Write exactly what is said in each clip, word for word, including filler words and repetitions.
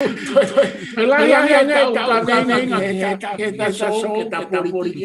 Lahi ange ʻetau kāinga ke ta, ke ta sō, ke ta pōliki.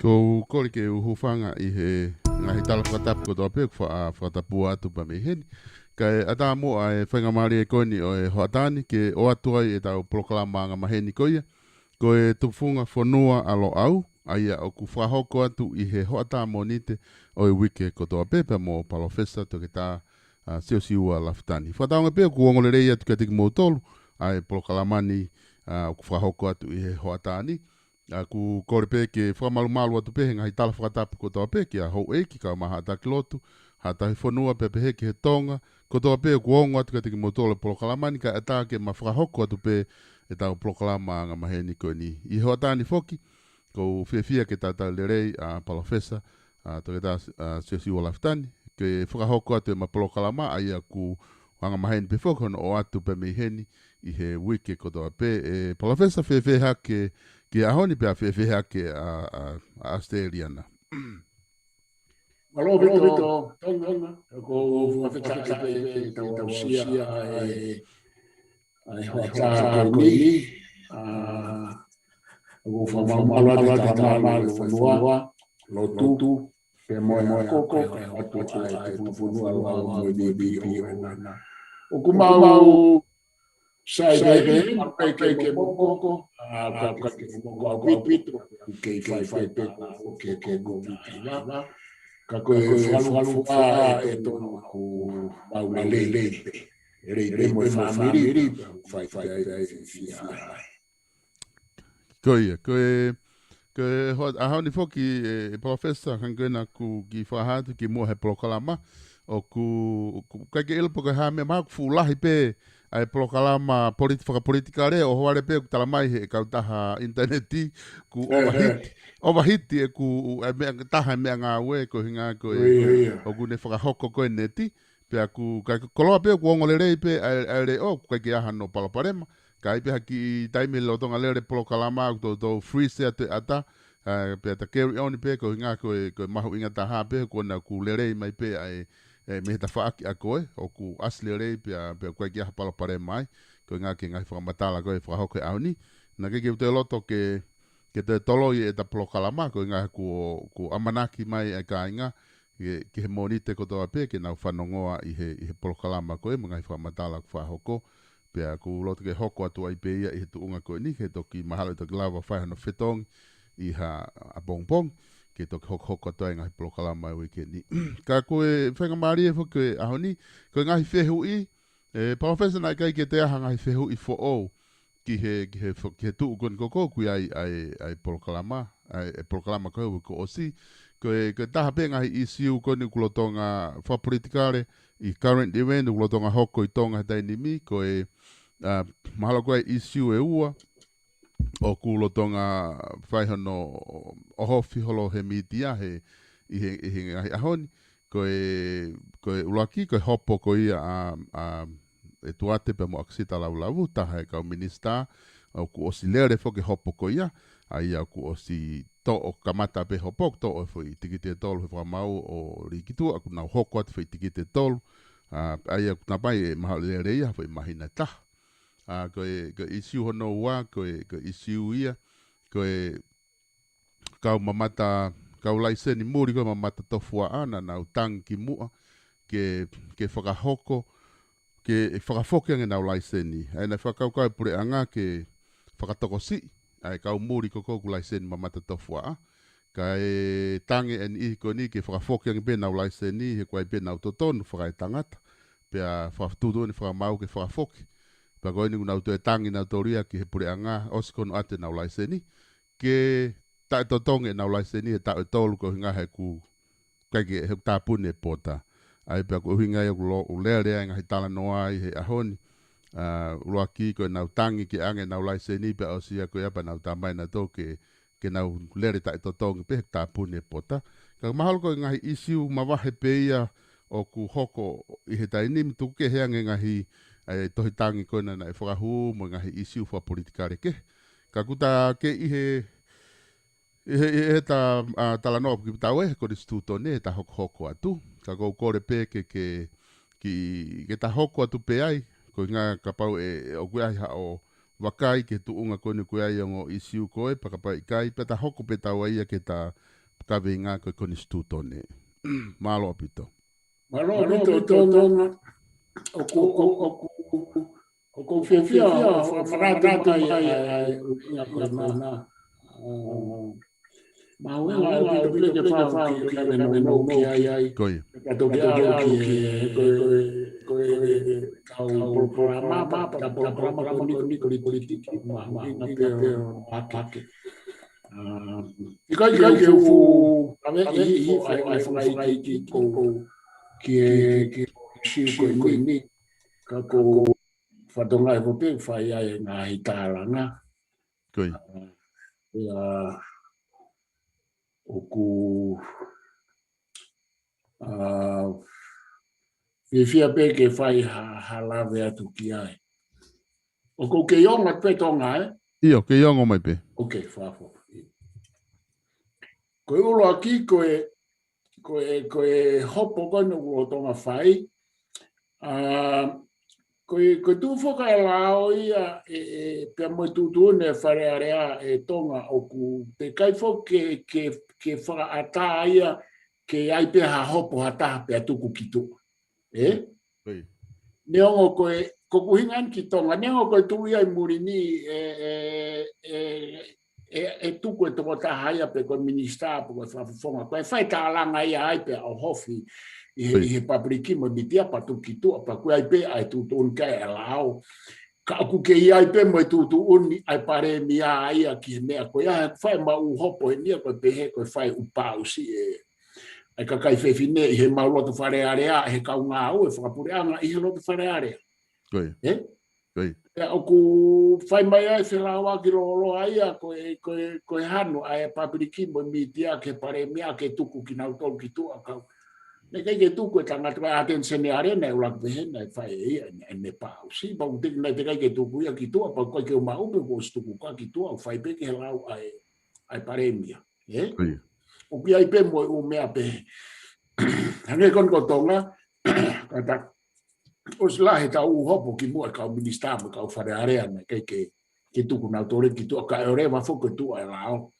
Ko u kole ke u hūfanga ʻi he ngaahi tala fakatapu kotoa pē kuo fa-, fakatapu atu pē mei heni. Kae ʻatā muʻa e faingamālie ko eni ʻo e hoʻatā ni ke ʻoatu ai ʻetau polokalama angamaheni ko ia, ko e Tufunga Fonua ʻa Loʻau, ʻa ia ʻoku fakahoko atu ʻi he hoʻatā Mōnite ʻo e uike kotoa pē pea mo Palōfesa Toketā, ʻa, Siosiua Lafitani. Fakatauange pē ʻoku ongo lelei atu kiate kimoutolu ʻa e polokalama ni, ʻa, ʻoku fakahoko atu ʻi he hoʻatā ni. ʻA, ʻoku kole pē ke fakamalumalu atu pē he ngaahi tala fakatapu kotoa pē kia houʻeiki, kau mai haʻa taki lotu, haʻa tauhi fonua pea pehē ki he Tonga kotoa pē ʻoku ongo atu kiate kimoutolu e polokalama ni, kae ʻatā ke ma fakahoko atu pē ʻetau polokalama angamaheni ko eni. ʻI he hoʻatā ni foki, ʻoku ou fiefia ke talitali lelei ʻa Palōfesa, ʻa, Toketā, ʻa, Siosiua Lafitani, ke fakahoko atu ʻema polokalama, ʻa ia ʻoku angamaheni pē foki hono ʻoatu pē mei heni ʻi he uike kotoa pē. ʻE Palōfesa, fēfē hake ki he ʻaho ni pea fēfē hake ʻa, ʻa, ʻa ʻAositelēlia na? Mālō ʻaupito, Tonga. ʻOku ou fakafetaʻi pē ʻi heʻetau aʻusia ʻa e, ʻa e hoʻatā ko eni. ʻA, ʻoku ou fakamalumalu atu he talamalu ʻo e fonua, lotu, pea mo e ako, kae ʻoatu ʻa e Tufunga Fonua ʻa Loʻau mo e V P O na. ʻOku mau sai pē, mau pehē ke mokoko, ʻa, ka, ka ke mokoko ʻaupito, ʻoku kei fai pē ʻa e, ʻoku kei, kei mokoko ʻaupito. Ka ko e fakalūkufua ʻe Tonga ʻoku mau lelei pē. Lelei pē mo e fāmili, fai, fai, fai, fai, fai. Ko ia, ko e, ko e hoa, ʻaho ni foki, e, e Palōfesa, hangē ko ena kuo u kiʻi fakahā atu kimuʻa he polokalama, ʻoku, ʻoku ʻikai ke ʻilo pe ko e hā e meʻa, mahalo ʻoku fuʻu lahi pē ʻa e polokalama politi-, fakapolitikale, ʻohovale pē ʻoku talamai ʻe he kautaha ʻinitaneti, kuo ʻovahiti, ʻovahiti ʻeku, ʻa e meʻa, taha e meʻangāue, ko e ʻuhinga ko e, ʻoku ne fakahoko ko e neti, pea ʻoku ʻikai ke koloa pē ʻoku ongo lelei pē ʻa e, ʻa e leʻo, ʻoku ʻikai ke ʻi ai hano palopalema. Ka ʻi ai pē ha kiʻi taimi lolotonga lele polokalama ʻoku toutou freeze atu e ʻata, ʻa, pea ta carry on pē ko e ʻuhinga ko e, ko e mahuʻinga taha pē, ko ena ʻoku lelei mai pē ʻa e, e, mei he tafaʻaki ʻa koe, ʻoku ʻasi lelei pea, pea ʻoku ʻikai ke ʻi ai ha palopalema ai, ko e ʻuhinga ki he ngaahi fakamatala ko ē ʻe fakahoko he ʻaho ni. Naʻe ʻikai ke u toe loto ke, ke toe toloi ʻeta polokalama, ko e ʻuhinga kuo, kuo ʻamanaki mai ʻa e kāinga, ki he, ki he Mōnite kotoa pē, ke nau fanongoa ʻi he, ʻi he polokalama ko ē, mo e ngaahi fakamatala ʻoku fakahoko, pea ʻoku ou loto ke hoko atu ai pē ia ʻi he tuʻunga ko eni, ke toki mahalo ʻe toki lava fai hano fetongi ʻi ha ʻapongipongi, ke toki hokohoko atu ai e ngaahi polokalama ʻo e uike ni. Ka ko e faingamālie foki ko e ʻaho ni, ko e ngaahi fehuʻi, e, Palōfesa, naʻe ʻikai ke toe ʻi ai ha ngaahi fehuʻi foʻou ki he, ki he fo-, ki he tuʻu ko eni ko ē ʻoku ʻi ai ʻa e, ʻa e polokalama, ʻa e, e polokalama ko ē ʻo e uike kuo ʻosi. Ko e, ko e taha pē ngaahi ʻīsiu ko eni ʻoku lolotonga fakapolitikale ʻi he current event ʻoku lolotonga hoko ʻi Tonga he taimi ni, ko e, ʻa, mahalo ko e ʻīsiu ʻe ua ʻoku lolotonga fai hono ʻohofi holo he mītia he, ʻi he, ʻi he ngaahi ʻaho ni. Ko e, ko e ʻuluaki, ko e hopo ko ia ʻa, ʻa ʻEtuate pea mo ʻAkisita Lavulavu, taha e kau minisitā, ʻoku ʻosi lele foki e hopo ko ia, ʻa ia ʻoku ʻosi toʻo, kamata pē hopo, toʻo e foʻi tikite ʻe tolu he fakamaau ʻo Likituʻa, ʻoku nau hoko atu foʻi tikite ʻe tolu, ʻa, ʻa ia ʻoku na pai e mahalo lele ia, foʻi māhina ʻe taha. ʻA, ko e, ko e ʻīsiu hono ua, ko e, ko e ʻīsiu ia, ko e kau mamata, kau laiseni muli ko ē mamata tofuaʻa naʻa nau tangi kimuʻa ke, ke fakahoko, ke fakafoki ange ʻenau laiseni. ʻA ia naʻe fakakaukau e puleʻanga ke fakatokosiʻi ʻa e kau muli ko ē ʻoku laiseni mamata tofuaʻa. Kae tangi e niʻihi ko eni ke fakafoki ange pē ʻenau laiseni, he ʻoku ʻi ai pē ʻenau totonu fakaetangata. Pea fakatuʻutuʻuni fakamaau ke fakafoki. Pea ko eni ʻoku nau toe tangi nautolu ia ki he puleʻanga, ʻosi ko hono ʻoatu ʻenau laiseni. Ke taʻetotongi ʻenau laiseni he taʻu ʻe tolu ko e ʻuhinga he ʻoku ʻikai ke, he ʻoku tāpuni e pota. ʻA ia pea ko e ʻuhinga ia ʻoku lo-, ʻoku lele ai e ngaahi talanoa ʻi he ʻaho ni. ʻA, ʻuluaki ko ʻenau tangi ke ʻange ʻenau laiseni pea ʻosi ia ko ia pea nau talamai nautolu ke, ke nau lele taʻetotongi pē he ʻoku tāpuni e pota. Ka mahalo ko e ngaahi ʻīsiu mavahe pē ia ʻoku hoko ʻi he taimi ni, tuku kehe ange e ngaahi, ʻa e tohi tangi ko ena naʻe fakahū mo e ngaahi ʻīsiu fakapolitikale kehe. Ka ʻoku ta kei ʻi he, ʻi he, ʻi he ta, ʻa, talanoa ʻoku kei tau ʻi he konisitūtone, ʻeta hokohoko atu. Ka ʻoku ou kole pē ke, ke, ke, ke ta hoko atu pē ai, ko e ʻuhinga kapau ʻe, ʻe ʻoku ʻi ai haʻo vakai ki he tuʻunga ko eni ʻoku ʻi ai e ongo ʻīsiu ko ē, pea kapau ʻe ʻikai, pea ta hoko pē taua ia ki heʻeta kaveinga ko e konisitūtone. Mālō ʻaupito. Mālō ʻaupito, Tonga. ʻOku, ʻoku, ʻoku, ʻoku ou fiefia ʻo fakamanatu mai ʻa e ʻuhinga ko ena. ʻA, mahuʻinga ʻaupito pē ke fai ki he kaveinga ʻoku ʻi ai. Ko ia. Ka toki ʻalu ki he, ko e, ko e, ko e kau polokalama, pea polokalama ko eni ko e politiki, mahuʻinga pē ʻo ʻohake. ʻA, ʻikai ke u fuʻu kaveinga ʻi, ʻi, ʻa e, ʻa e fakaʻikiiki ko ē ki he, ki he ʻīsiu ko eni. Ka ʻoku ou fakatokangaʻi foki ʻoku fai ai e ngaahi tālanga. Ko ia. ʻA, ia, ʻoku, ʻa, fiefia pē ke fai ha, ha lave atu ki ai. ʻOku ou kei ongo pē, Tonga, ē? ʻIo, kei ongo mai pē. Ok, fakafoki. Ko e ʻuluaki, ko e, ko e, ko e hopo ko eni ʻoku lolotonga fai. ʻA, ko e, ko e tuʻu foki ʻa e lao ia, ʻe, ʻe, pea mo e tuʻutuʻuni ʻa e Fale Alea, ʻe Tonga, ʻoku teʻeki ai foki ke, ke, ke fakaʻatā ia, ke ʻi ai pē ha hopo ha taha pea tuku ki tuʻa. Ē? Oi. Neongo ko e, ko ʻeku ʻuhinga eni ki Tonga, neongo ko e tuʻu ia ʻi muli ni ʻe, ʻe, ʻe, ʻe, ʻe tuku e tokotaha ia pe ko e minisitā pe ko e fakafofonga. Ko e fai tālanga ia ai pea ʻohofi ʻi he, ʻi he public mo e mītia pea tuku ki tuʻa pea ʻoku ʻi ai pē ʻa e tuʻutuʻuni ki ai ʻa e lao. Ka ʻoku kei ʻi ai pē mo e tuʻutuʻuni ʻa e palēmia ia ki he meʻa ko ia, he fai ʻemau hopo eni ia ko e pehē ko e fai ʻū pausi ʻe ʻa e kakai fefine ʻi heʻemau loto Fale Alea, ʻe he kau ngāue fakapuleʻanga ʻi he loto Fale Alea. Ko ia. Ē? Ko ia. Pea ʻoku fai mai ai e felāuaki lōloa ia ko e, ko e, ko e hanu ʻa e pāpiliki mo e mītia ki he palēmia ke tuku kinautolu ki tuʻa, ka naʻe ʻikai ke tuku e tangata ko e ʻAteni Seniale naʻe ʻuluaki pehē naʻe fai ʻe ia ʻene, ʻene pausi. Pea ʻoku teʻeki, naʻe teʻeki ai ke tuku ia ki tuʻa, pea ʻoku ʻikai ke u maʻu pe kuo ʻosi tuku koā ki tuʻa, ʻoku fai pē ki he lau ʻa e, ʻa e palēmia. Ē? Ko ia. ʻOku ʻi ai pē mo e ʻū meʻa pehē. Hangē ko eni ko Tonga, ka ta ʻosi lahi ʻetau ʻū hopo kimuʻa e kau minisitā mo e kau Fale Alea naʻe ʻikai ke, ke tuku nautolu ki tuʻa, kae ʻoua leva foki ko e tuʻu ʻa e lao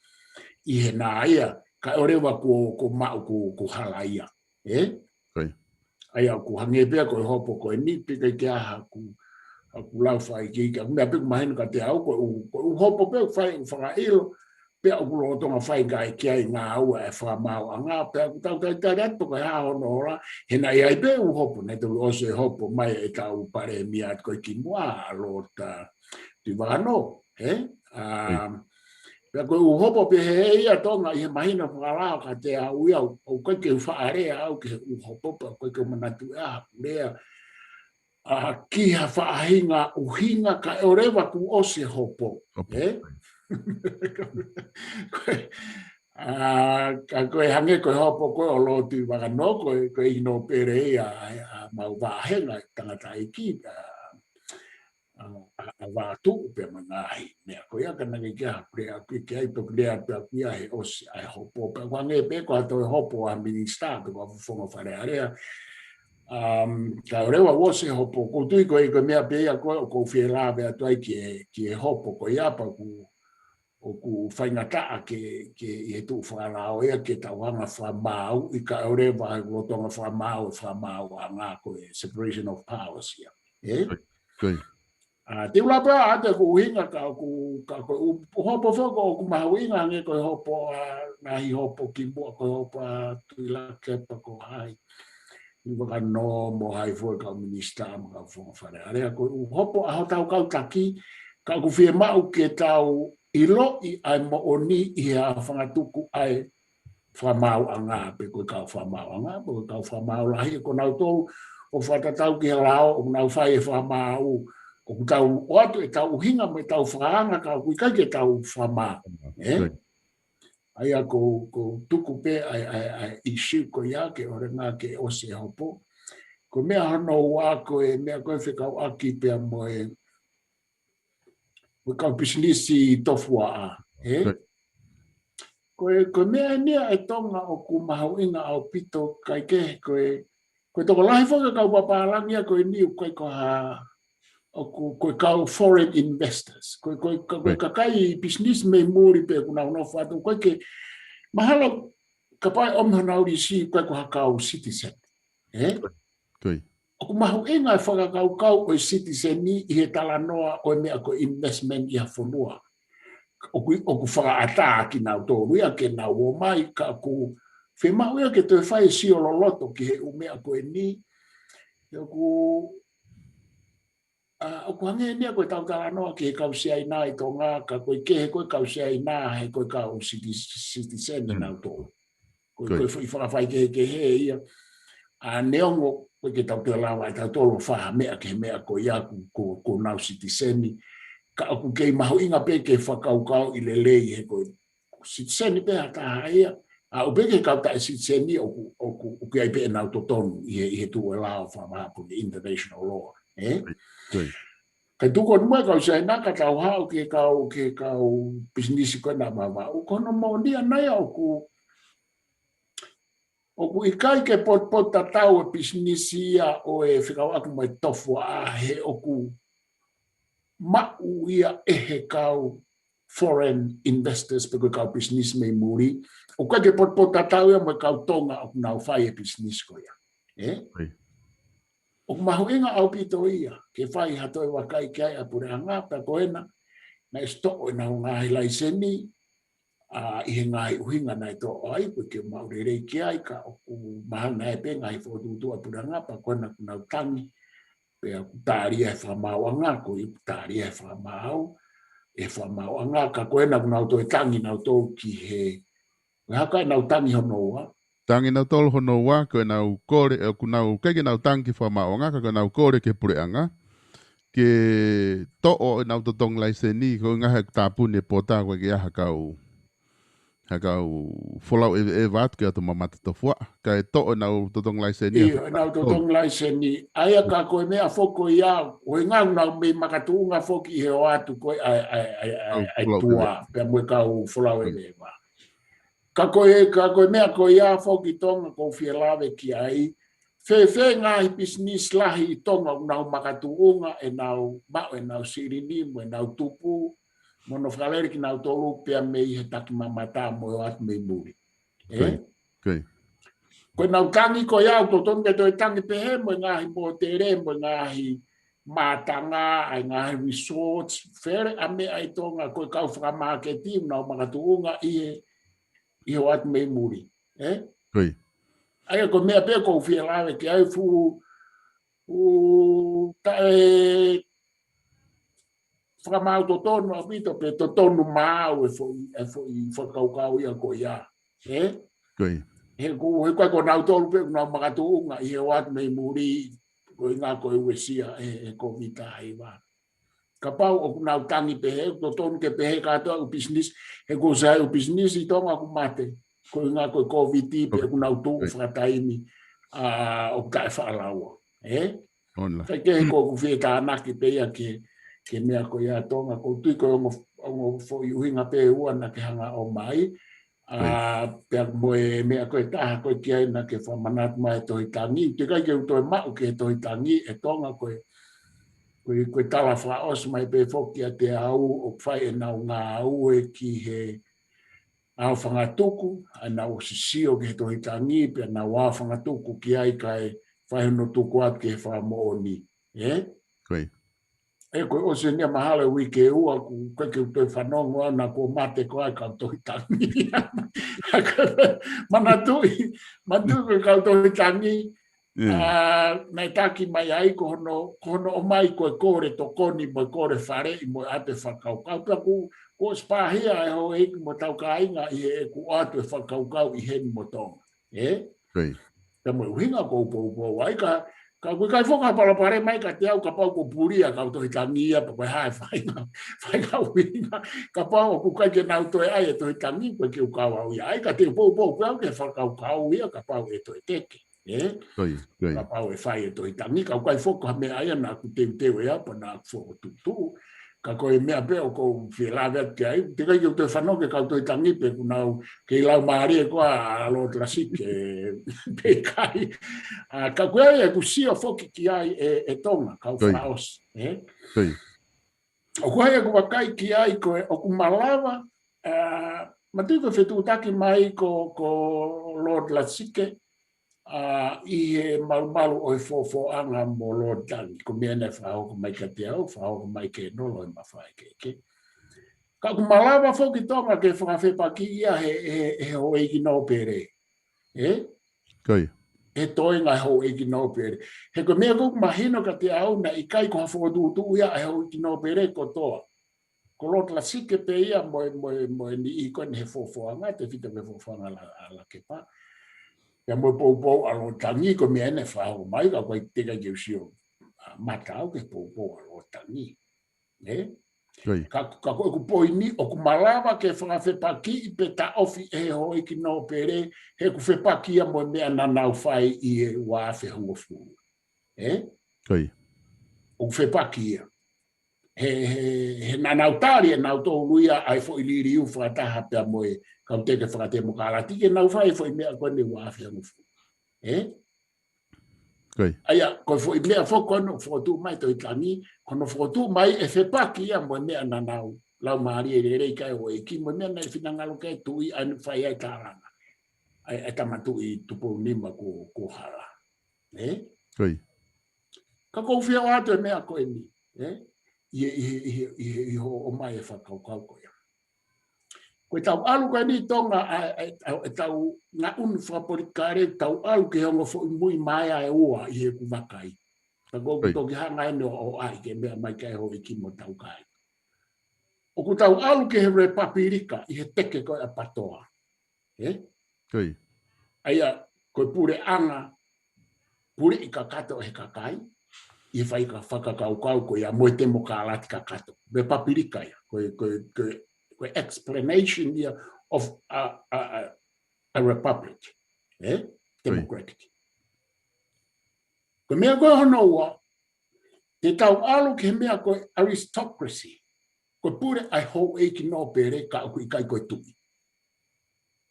ʻi he nā ia, kae ʻoua leva kuo, kuo maʻu kuo, kuo hala ia. Ē? Ko ia. ʻA ia ʻoku hangē pē ia ko e hopo ko eni, pea ʻikai ke ʻi ai haʻaku, haʻaku lau faʻa iiki, ka ko e meʻa pē ʻoku mahino kiate au, ko e ʻū, ko e ʻū hopo pē ʻoku fai ʻoku fakaʻilo, pea ʻoku lolotonga fai ki ai, ki ai ngāue ʻa e fakamaauʻanga, pea ʻoku tau talitali atu pe ko e hā hono ola, he naʻe ʻi ai pē ʻū hopo, naʻe toki ʻosi e hopo mai ʻetau palēmia ko ē kimuʻa, ʻa Lord, ʻa, Tuʻivakanō, ē? ʻA, ʻIo. Pea ko e ʻū hopo pehē ia Tonga ʻi he mahino fakalao kiate au ia, ʻoku ʻikai ke u faʻa lea au ki he ʻū hopo, pea ʻoku ʻikai ke u manatuʻi ʻa e lea ʻa, ki ha faʻahinga ʻuhinga kae ʻoua leva kuo ʻosi e hopo. Hopo. Ē? Ko e, ʻa, ka ko e hangē ko e hopo ko ē ʻo Lord Tuʻivakanō, ko e, ko e ʻEiki Nōpele ia ʻa, ʻa, ʻemau vāhenga tangataʻeiki, ʻa, ʻa, ʻa, ʻa Vātuʻu pea mo e ngaahi meʻa ko ia, ka naʻe ʻikai ke ʻi ai ha puleʻanga ki ai, toki lea pē au ia he ʻosi ʻa e hopo, pea ʻoku hangē pē ko ha toe hopo ʻa e minisitā pe ko ha fofonga Fale Alea. Um, kae ʻoua leva kuo ʻosi e hopo, ʻoku ou tui ko e, ko e meʻa pē ia ko ē, ʻoku ou fie lave atu ai ki he, ki he hopo ko ia pea ʻoku, ʻoku faingataʻa ke, ke ʻi he tuʻu fakalao ia ke tau hanga fakamaauʻi kae ʻoua leva he lolotonga fakamaau, fakamaauʻanga ko e separation of powers ia. Ē? Ko ia. ʻA, te u lave pē ʻa e ʻū ʻuhinga ka ʻoku, ka ko e ʻū hopo foki ʻoku mahuʻinga hangē ko e hopo ʻa, ngaahi hopo kimuʻa ko e hopo ʻa Tuʻilakepa ko hai. Tuʻivakanō mo hai foki kau minisitā mo e kau fofonga Fale Alea ko e ʻū hopo ʻa hotau kau taki, ka ʻoku fiemaʻu ke tau ʻiloʻi ʻa e moʻoni ʻi he ʻa fangatuku ʻa e fakamaauʻanga pe ko e kau fakamaauʻanga, pe ko e kau fakamaau lahi, ko nautolu ʻoku fakatatau ki he lao, ʻoku nau fai e fakamaau, ʻoku tau ʻoatu ʻetau ʻuhinga mo ʻetau fakaanga ka ʻoku ʻikai ke tau fakamaau. Ē? Ko ia. ʻA ia ʻoku, ʻoku tuku pē ʻa e, ʻa e, ʻa e issue ko ia ke ʻoua leva ke ʻosi e hopo. Ko e meʻa hono ua ko e meʻa ko ē fekauʻaki pea mo e mo e kau pisinisi tofuaʻa, ē? Ko ia. Ko e, ko e meʻa eni ia ʻe Tonga ʻoku mahuʻinga ʻaupito kae kehe ko e, ko e tokolahi foki e kau pāpālangi ia ko eni ʻoku ʻikai ko ha, ʻoku, ko e kau foreign investors. Ko e, ko e, ko e, ko e Ko ia. kakai pisinisi mei muli pē ʻoku nau nofo atu, ʻoku ʻikai ke, mahalo kapau ʻe ʻomi honau lisi ʻoku ʻikai ko ha kau citizen. Ē? Ko ia. ʻOku mahuʻinga e fakakaukau ʻo e citizen ʻi he talanoa ʻo e meʻa ko e investment ʻi ha fonua. ʻOku, ʻoku fakaʻatā kinautolu ia ke nau ō mai ka ʻoku fiemaʻu ia ke toe fai e sio loloto ki he ʻū meʻa ko eni. ʻOku, ʻa, ʻoku hangē eni ia ko ʻetau talanoa ki he kau Siaina ʻi Tonga, ka ko e kehe ko e kau Siaina he ko e kau citi-, citizen Mm. nautolu. Ko e, Ko ia. ko e foʻi fakafaikehekehe ia. ʻA, neongo ʻoku ʻikai ke tau toe lava ʻe tautolu ʻo fai ha meʻa ki he meʻa ko ia ʻoku, ʻoku, ʻoku nau citizen. Ka ʻoku kei mahuʻinga pē ke fakakaukauʻi lelei he ko e citizen pē ha taha ia. ʻA, ʻo pē ki he kau taʻe citizen ʻoku, ʻoku, ʻoku ʻi ai pē ʻenau totonu ʻi he, ʻi he tuʻu ʻa e lao fakamaau pe ko e international law. Ē? Ko ia. Kae tuku atu mo e kau Siaina ka tau haʻu ki he kau, ki he kau pisinisi ko ena ʻa Vavaʻu. Ko hono moʻoni ʻana ia ʻoku, ʻoku ʻikai ke potupotutatau e pisinisi ia ʻo e fekauʻaki mo e tofuaʻa he ʻoku maʻu ia ʻe he kau foreign investors pe ko e kau pisinisi mei muli. ʻOku ʻikai ke potupotutatau ia mo e kau Tonga ʻoku nau fai e pisinisi ko ia. Ē? Ko ia. ʻOku mahuʻinga ʻaupito ia ke fai ha toe vakai ki ai ʻa e puleʻanga pea ko ena, naʻe ʻosi toʻo ʻenau ngaahi laiseni, ʻa, ʻi he ngaahi ʻuhinga naʻe toʻo ai, ʻoku ʻikai ke maʻu lelei ki ai, ka ʻoku mahalo naʻe pē ngaahi fokotuʻutuʻu ʻa e puleʻanga pea ko ena ʻoku nau tangi. Pea ʻoku tali ʻe he fakamaauʻanga, ko ia ʻoku tali ʻe he fakamaau, ʻe he fakamaauʻanga, ka ko ena ʻoku nau toe tangi nautolu ki he, ʻoku hā ka ʻenau tangi hono ua. Tangi nautolu hono ua, ko ʻenau kole, ʻoku nau, ʻikai ke nau tangi ki he fakamaauʻanga, ka ko ʻenau kole ki he puleʻanga ke toʻo ʻenau totongi laiseni, ko e ʻuhinga he ʻoku tāpuni e pota, ʻoku ʻikai ke ʻi ai ha kau, ha kau folau ʻeveʻeva atu ke ʻoatu mamata tofuaʻa, kae toʻo ʻenau totongi laiseni. ʻIo, ʻenau totongi laiseni. ʻA ia ka ko e meʻa foki ko ia, ʻuhinga ʻoku nau mei makatuʻunga foki ʻi he ʻoatu ko ē ʻa e, ʻa e, ʻa e, ʻa e, ʻa e tua, pea mo e kau folau ʻeveʻeva. Ka ko e, ka ko e meʻa ko ia foki Tonga ʻoku ou fie lave ki ai, fēfē ngaahi pisinisi lahi ʻi Tonga ʻoku nau makatuʻunga ʻenau maʻu ʻenau silini mo ʻenau tupu, mo hono fakalele kinautolu pea mei he takimamata mo e ʻoatu mei muli. Ē? Ko ia. Ko ia. Ko ʻenau tangi ko ia ʻoku totonu ke toe tangi pehē mo e ngaahi mōtele, mo e ngaahi mātanga, ʻa e ngaahi resorts, fēfē ʻa e meʻa ʻi Tonga, ko e kau fakamāketi ʻoku nau makatuʻunga ʻi he, ʻi he ʻoatu mei muli. Ē? Ko ia. ʻA ia ko e meʻa pē ʻoku ou fie lave ki ai, fuʻu, fuʻu taʻe fakamaau totonu ʻaupito pe totonu maau e foʻi, e foʻi fakakaukau ia ko ia. Ē? Ko ia. He ʻoku, he ʻoku ʻikai ko nautolu pē ʻoku nau makatuʻunga ʻi he ʻoatu mei muli, ko e ʻuhinga ko e uesia ʻe he, he Kōviti taha hiva. Kapau ʻoku nau tangi pehē, ʻoku totonu ke pehē kātoa ʻū pisinisi, he ʻoku sai ʻū pisinisi ʻi Tonga ʻoku mate, ko e ʻuhinga ko e Kōviti pē ʻoku nau tuʻu fakataimi, ʻa, ʻoku taʻe faʻa laua. Ē? Ona. Kae kehe ko ʻeku fie tānaki pē ia ki he, ki he meʻa ko ia Tonga, ʻoku ou tui ko e ongo, ongo foʻi ʻuhinga pē ʻe ua naʻa ke hanga ʻo ʻomai. ʻA, pea mo e meʻa ko e taha ko ē ki ai naʻa ke fakamanatu mai e tohi tangi. Teʻeki ai ke u toe maʻu ki he tohi tangi ʻe Tonga ko e, ko e, ko e tala fakaʻosi mai pē foki ʻiate au ʻoku fai ʻenau ngāue ki he ʻaofangatuku, ʻa ʻenau ʻosi sio ki he tohi tangi, pea nau ʻaofangatuku ki ai kae fai hono tuku atu ki he fakamoʻoni. Ē? Ko ia. Ē, ko e ʻosi eni ia mahalo e uike ʻe ua ʻoku ʻikai ke u toe fanongo au naʻa kuo mate koā e kau tohi tangi. Manatuʻi, manatuʻi ko e kau tohi tangi, ʻa, naʻe taki mai ai ko hono, ko hono ʻomai ko e kole tokoni mo e kole faleʻi mo e ʻai pē fakakaukau. Pea ʻoku, kuo ʻosi pāhia e houʻeiki mo hotau kāinga ʻi heʻeku ʻoatu e fakakaukau ʻi heni mo Tonga. Ē? Ko ia. Pea mo e ʻuhinga ʻoku ou poupou ai ka, ka ʻoku ʻikai foki ha palopalema ia kiate au kapau ʻoku pulia kau tohi tangi ia pe ko e hā e faʻahinga, faʻahinga ʻuhinga. Kapau ʻoku ʻikai ke nau toe ʻai e tohi tangi, ʻoku ʻikai ke u kau au ia. ʻA ia ka te u poupou pē au ki he fakakaukau ia kapau ʻe toe teke. Ē? Ko ia, ko ia. Kapau ʻe fai e tohi tangi, ka ʻoku ʻikai foki ha meʻa ia naʻa ku teuteu ʻe au pe naʻa ku fokotuʻutuʻu. Ka ko e meʻa pē ʻoku ou fie lave atu ki ai, teʻeki ai ke u toe fanongo ki he kau tohi tangi pe ʻoku nau kei laumālie koā ʻa Lord Lasike pe ʻikai. ʻA, ka ko ia ʻoku ou sio foki ki ai ʻe, ʻe Tonga, kau fakaʻosi, ē? Ko ia. ʻOku ʻi ai ʻeku vakai ki ai ko e, ʻoku malava, ʻa, manatuʻi ko e fetuʻutaki mai ko, ko Lord Lasike, ʻa, ʻi he malumalu ʻo e Fofoʻanga mo Lord Tangi, ko e meʻa naʻe fakahoko mai kiate au, fakahoko mai ke nolo e mafae keke. Ka ʻoku malava foki Tonga ke fakafepakiʻi ia he, he, he houʻeiki nōpele. Ē? Ko ia. He toenga houʻeiki nōpele. He ko e meʻa ʻoku mahino kiate au naʻe ʻikai ko ha fokotuʻutuʻu ia ʻa e houʻeiki nōpele kotoa. Ko Lord Lasike pē ia mo e, mo e, mo e niʻihi ko eni he Fofoʻanga, tefito ki he Fofoʻanga ʻa La, ʻa Lakepa. Pea mo e poupou ʻa Lord Tangi ko e meʻa eni naʻe fakahoko mai, ka ʻoku ʻikai teʻeki ai ke u sio, ʻa, mata au ki he poupou ʻa Lord Tangi. Ē? Ko ia. Ka, ka ko ʻeku poini, ʻoku malava ke fakafepakiʻi pe taʻofi ʻe he houʻeiki nōpele, he ʻoku fepaki ia mo e meʻa naʻa nau fai ʻi he ua afe hongofulu. Ē? Ko ia. ʻOku fepaki ia. He, he, he naʻa nau tali ʻe nautolu ia ʻa e foʻi liliu fakataha pea mo e kau teke fakatemokalati ke nau fai e foʻi meʻa ko eni ua afe hongofulu. Ē? Ko ia. ʻA ia, ko e foʻi meʻa foki ko eni ʻoku fokotuʻu mai e tohi tangi, ko hono fokotuʻu mai ʻe fepaki ia mo e meʻa naʻa nau laumālie lelei ki ai e houʻeiki mo e meʻa naʻe finangalo ki ai e tuʻi ʻa ē naʻe fai ai e tālanga. ʻA e, ʻa e tama tuʻi Tupou Nima kuo, kuo hala. Ē? Ko ia. Ka ʻoku ou fie ʻoatu e meʻa ko eni, ē? ʻI he, ʻi he, ʻi he, ʻi he, ʻi hoʻo ʻomai e fakakaukau ko ia. Ko ʻetau ʻalu ko eni Tonga, ʻa, ʻa, ʻa, ʻetau ngaʻunu fakapolitikale, tau ʻalu ki he ongo foʻi mui maea ʻe ua ʻi heʻeku vakai. Ka ko ʻeku toki hanga eni ʻo ʻai ke meʻa mai ki ai houʻeiki mo tau kai. ʻOku tau ʻalu ki he Repapilika ʻi he teke ko ē ʻa Patoa. ʻE? ʻA ia, ko e puleʻanga, puleʻi kakato ʻe he kakai, ʻi he fai ka fakakaukau ko ia mo e temokalati kakato. Repapilika ia, ko e, ko e, ko e, ko e explanation ia of a, a, a, a republic. ʻE? Democratic. Ko e meʻa ko hono ua, te tau ʻalu ki he meʻa ko e aristocracy. Ko e pule ʻa e houʻeiki nōpele ka ʻoku ʻikai ko e tuʻi.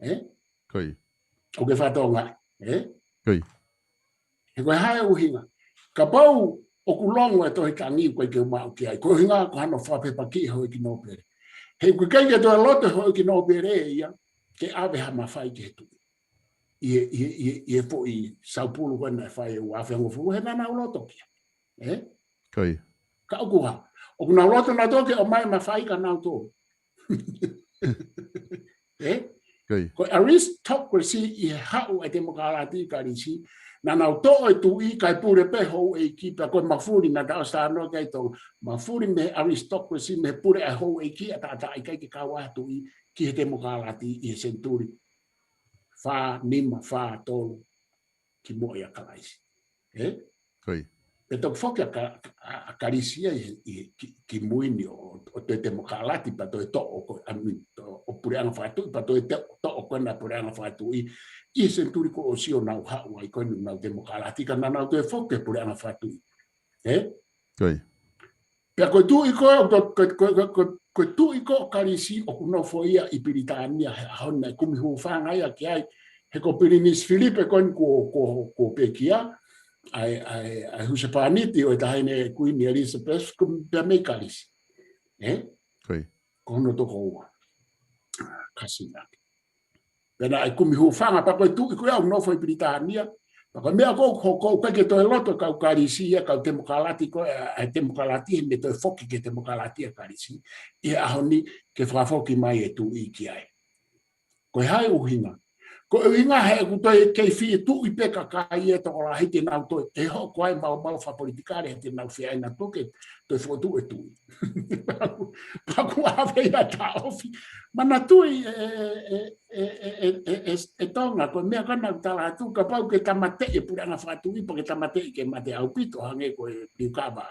ʻE? ʻOku ke fakatokangaʻi, ʻe? He ko e hā e ʻuhinga? Kapau ʻoku longo e tohi tangi ʻoku ʻikai ke u maʻu ki ai. Ko e ʻuhinga ko hano fakapepakiʻi houʻeiki nōpele. He ʻoku ʻikai ke toe loto e houʻeiki nōpele ia, ke ʻave ha mafai ki he tuʻi. ʻI he, ʻi he, ʻi he, ʻi he foʻi saupulu ko ē naʻe fai ʻe ua afe hongofulu, he naʻa nau loto ki ai. ʻE? Ka ʻoku hā. ʻOku nau loto nautolu ke ʻomai mafai kia nautolu. ʻE? Ko e aristocracy ʻi he haʻu e temokalati Kalisi, naʻa nau toʻo e tuʻi kae pule pē houʻeiki pea ko e mafuli naʻa tau ʻosi talanoa ki ai Tonga. Mafuli mei he aristocracy, mei he pule ʻa e houʻeiki ʻa taʻataʻa ʻikai ke kau ai ha tuʻi ki he temokalati ʻi he senituli fā nima, fā tolu kimuʻa ʻia Kalaisi. ʻE? Pea toki foki ʻa Ka-, ʻa, ʻa Kalisi ia ʻi he, ʻi he ki, kimui ni ʻo, ʻo toe temokalati pea toe toʻo ko, I mean, ʻo, ʻo puleʻanga fakatuʻi pea toe te, toʻo ko ena puleʻanga fakatuʻi ʻi he senituli kuo ʻosi ʻo nau haʻu ai ko eni nau temokalati ka naʻa nau toe foki ki he puleʻanga fakatuʻi. ʻE? Pea ko e tuʻi ko, ko, ko, ko, ko, ko e tuʻi ko Kalisi ʻoku nofo ia ʻi Pilitānia he ʻaho ni naʻe kumi hūfanga ia ki ai, he ko Pilinisi Filipe ko eni kuo, kuo, kuo pekia, ʻa e, ʻa e, ʻa e husepāniti ʻo e taʻahine Kuini Elizabeth, kumi pea mei Kalisi. ʻE? Ko hono tokoua. Kasina. Pea naʻe kumi hūfanga, pea ko e tuʻi ko ia ʻoku nofo ʻi Pilitānia. Pea ko e meʻa ko, ko, ko, ʻoku ʻikai ke toe loto kau Kalisi ia, kau temokalati ko, ʻa, ʻa e temokalati, he naʻe toe foki ki he temokalati ʻa Kalisi. ʻI he ʻaho ni ke fakafoki mai e tuʻi ki ai. Ko e hā e ʻuhinga? Ko e ʻuhinga he ʻoku toe kei fie tuʻi pē kakai e tokolahi te nau toe, ʻe hoko ai maumau fakapolitikale he te nau fie ʻai nautolu ke toe fokotuʻu e tuʻi. Pea ʻoku, pea ʻoku ʻave ia taʻofi. Manatuʻi e, e, e, e, e, e, e, e Tonga, ko e meʻa ko ena ʻoku tala atu, kapau ke tāmateʻi e puleʻanga fakatuʻi, pea ke tāmateʻi ke mate ʻaupito, hangē ko e liukava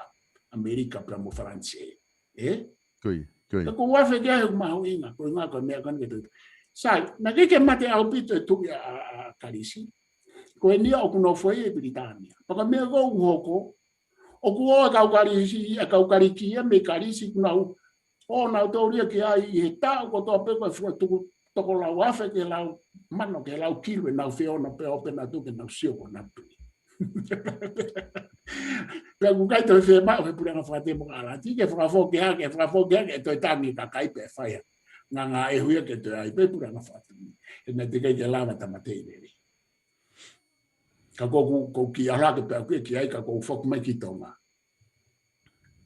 ʻAmelika pea mo Falanisē. ʻE? Ka ʻoku ou afe ki ai he ʻoku mahuʻinga, ko e ʻuhinga ko e meʻa ko ena ke toe. Sai, naʻe ʻikai ke mate ʻaupito e tuʻi ʻa, ʻa, ʻa Kalisi. Ko eni ia ʻoku nofo ia ʻi Pilitānia. Pea ko e meʻa ko ē ʻoku hoko, ʻoku ō e kau Kalisi, e kau Kalisi ia mei Kalisi ʻoku nau ō nautolu ia ki ai ʻi he taʻu kotoa pē ko e fokotuʻu toko lau afe ki he lau mano ki he lau kilu ʻenau feono pea ō pē nautolu ke nau sio ko ʻenau tuʻi. Pea ʻoku ʻikai toe fiemaʻu he puleʻanga fakatemokalati ke fakafoki hake, ke fakafoki hake, ʻe toe tangi kakai pea fai ha ngāngāʻehu ia ke toe ʻai pē puleʻanga fakatuʻi. He naʻe teʻeki ai ke lava tāmateʻi lelei. Ka ko ʻeku, ko ʻeku kiʻi ʻalu hake pē ʻaku ia ki ai ka ʻoku ou foki mai ki Tonga.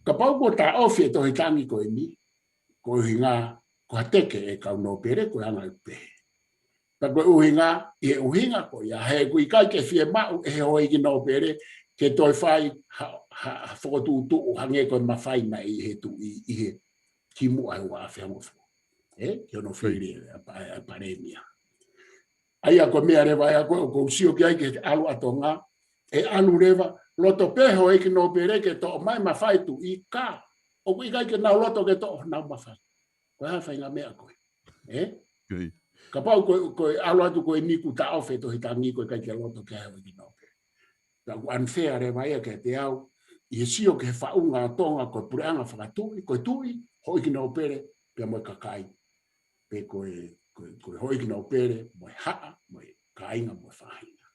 Kapau kuo taʻofi e tohi tangi ko eni, ko e ʻuhinga, ko ha teke e kau nōpele, ko e anga ʻeku pehē. Pea ko e ʻuhinga, ʻi he ʻuhinga ko ia, he ʻoku ʻikai ke fiemaʻu ʻe he houʻeiki nōpele, ke toe fai ha, ha, ha fokotuʻutuʻu hangē ko e mafai naʻe ʻi he tuʻi, ʻi he kimuʻa he ua afe hongofulu. ʻE, ki hono fili ʻa, ʻa, ʻa palēmia. ʻA ia ko e meʻa leva ia ko ē ʻoku ou sio ki ai ke ʻalu ʻa Tonga, ʻe ʻalu leva, loto pē houʻeiki nōpele ke toʻo mai mafai tuʻi ka, ʻoku ʻikai ke nau loto ke toʻo honau mafai. Ko e hā e faʻahinga meʻa ko ē? ʻE? Kapau ko, ko e ʻalu atu ko eni kuo taʻofi e tohi tangi ko e ʻikai ke loto ke houʻeiki nōpele. Pea ʻoku unfair leva ia kiate au, ʻi he sio ki he faʻunga ʻo Tonga ko e puleʻanga fakatuʻi, ko e tuʻi, houʻeiki nōpele, pea mo e kakai. Pe ko e, ko e, ko e houʻeiki nōpele, mo e haʻa, mo e kāinga, mo e faʻahinga.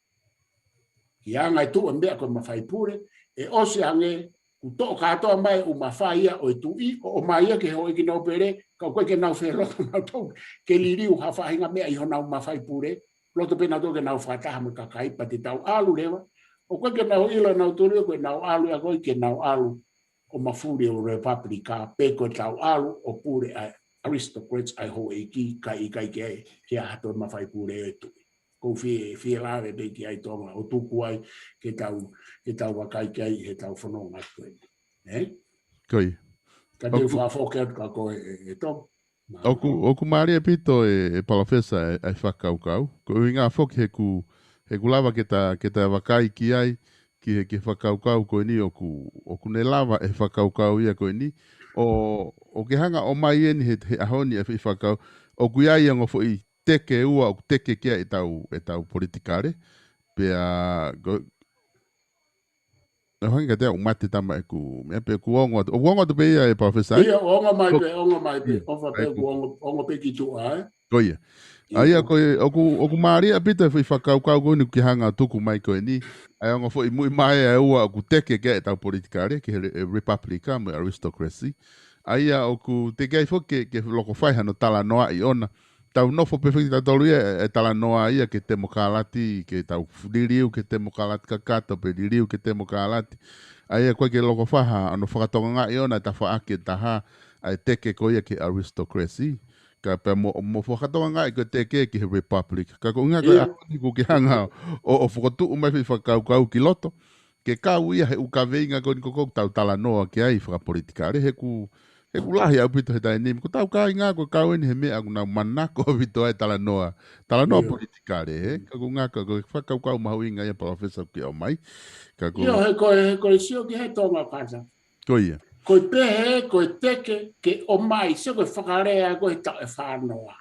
Ki he anga e tuʻu e meʻa ko e mafai pule, ʻe ʻosi ange, kuo toʻo kātoa mai ʻū mafai ia ʻo e tuʻi, ʻo ʻomai ia ki he houʻeiki nōpele, ka ʻoku ʻikai ke nau fie loto nautolu, ke liliu ha faʻahinga meʻa ʻi honau mafai pule, loto pē nautolu ke nau fakataha mo e kakai pea te tau ʻalu leva. ʻOku ʻikai ke nau ʻilo nautolu ia ko ʻenau ʻalu ia ko ē ke nau ʻalu ʻo mafuli ʻo Repapilika pe ko ʻetau ʻalu ʻo pule ʻa e aristocrats ʻa e houʻeiki kae ʻikai ke, ke ʻi ai ha toe mafai pule ʻo e tuʻi. ʻoku ou fie, fie lave pē ki ai Tonga, ʻo tuku ai ke tau, ke tau vakai ki ai he tau fononga ko eni. Ē? Ko ia. Ka te u fakafoki atu kia koe ʻe, ʻe Tonga. ʻOku, ʻoku mālie ʻaupito ʻe, ʻe Palōfesa ʻa e, ʻa e fakakaukau. Ko e ʻuhinga foki he ʻoku, he ʻoku lava ke ta, ke ta vakai ki ai, ki he, ki he fakakaukau ko eni ʻoku, ʻoku ne lava ʻe he fakakaukau ia ko eni. ʻO, ʻo ke hanga ʻo ʻomai eni he, he ʻaho ni ʻa e foʻi fakakaukau. ʻOku ʻi ai ongo foʻi teke ʻe ua ʻoku teke ki ai ʻetau, ʻetau politikale. Pea, ko, ʻe hangē kiate au ʻoku mate tama ʻeku, meʻa pē ʻoku ongo atu. ʻOku ongo atu pē ia ʻe Palōfesa? ʻIo, ongo mai pē, ongo mai pē. ʻOfa pē ʻoku ongo, ongo pē ki tuʻa, ē? Ko ia. ʻA ia ko e, ʻoku, ʻoku mālie ʻaupito e foʻi fakakaukau ko eni ʻoku ke hanga ʻo tuku mai ko eni. ʻA e ongo foʻi muimui ʻe ua ʻoku teke ki ai ʻetau politikale, ki he re-, e republika mo e aristocracy. ʻA ia ʻoku teʻeki ai foki ke, ke loko fai hano talanoaʻi ʻona. Tau nofo pē foki tautolu ia ʻe, ʻe talanoa ia ki he temokalati, ke tau liliu ki he temokalati kakato pe liliu ki he temokalati. ʻA ia ʻoku ʻikai ke loko fai hano fakatongangaʻi ʻona e tafaʻaki ʻe taha ʻa e teke ko ia ki he aristocracy. Ka pea mo, mo fakatongangaʻi ko e teke ki he republic. Ka ko e ʻuhinga ko e ʻaho ni ʻoku ke hanga ʻo, ʻo fokotuʻu mai foʻi fakakaukau ki loto. Ke kau ia he ʻū kaveinga ko eni ʻoku tau talanoa ki ai fakapolitikale. He ʻoku, he ʻoku lahi ʻaupito he taimi ni. Ko ʻetau kāinga ʻoku kau eni he meʻa ʻoku nau manako ʻaupito ai talanoa. Talanoa politikale, he? Ka ko e ʻuhinga ko e fakakaukau mahuʻinga ia Palōfesa ʻoku ke ʻomai. Ka ko... ʻIo, he ko e, he ko e sio ki he Tonga kātaki. Ko ia. Ko e pehē, ko e teke, ke ʻomai, sio ko e fakalea ko e taʻu ʻe fā noa.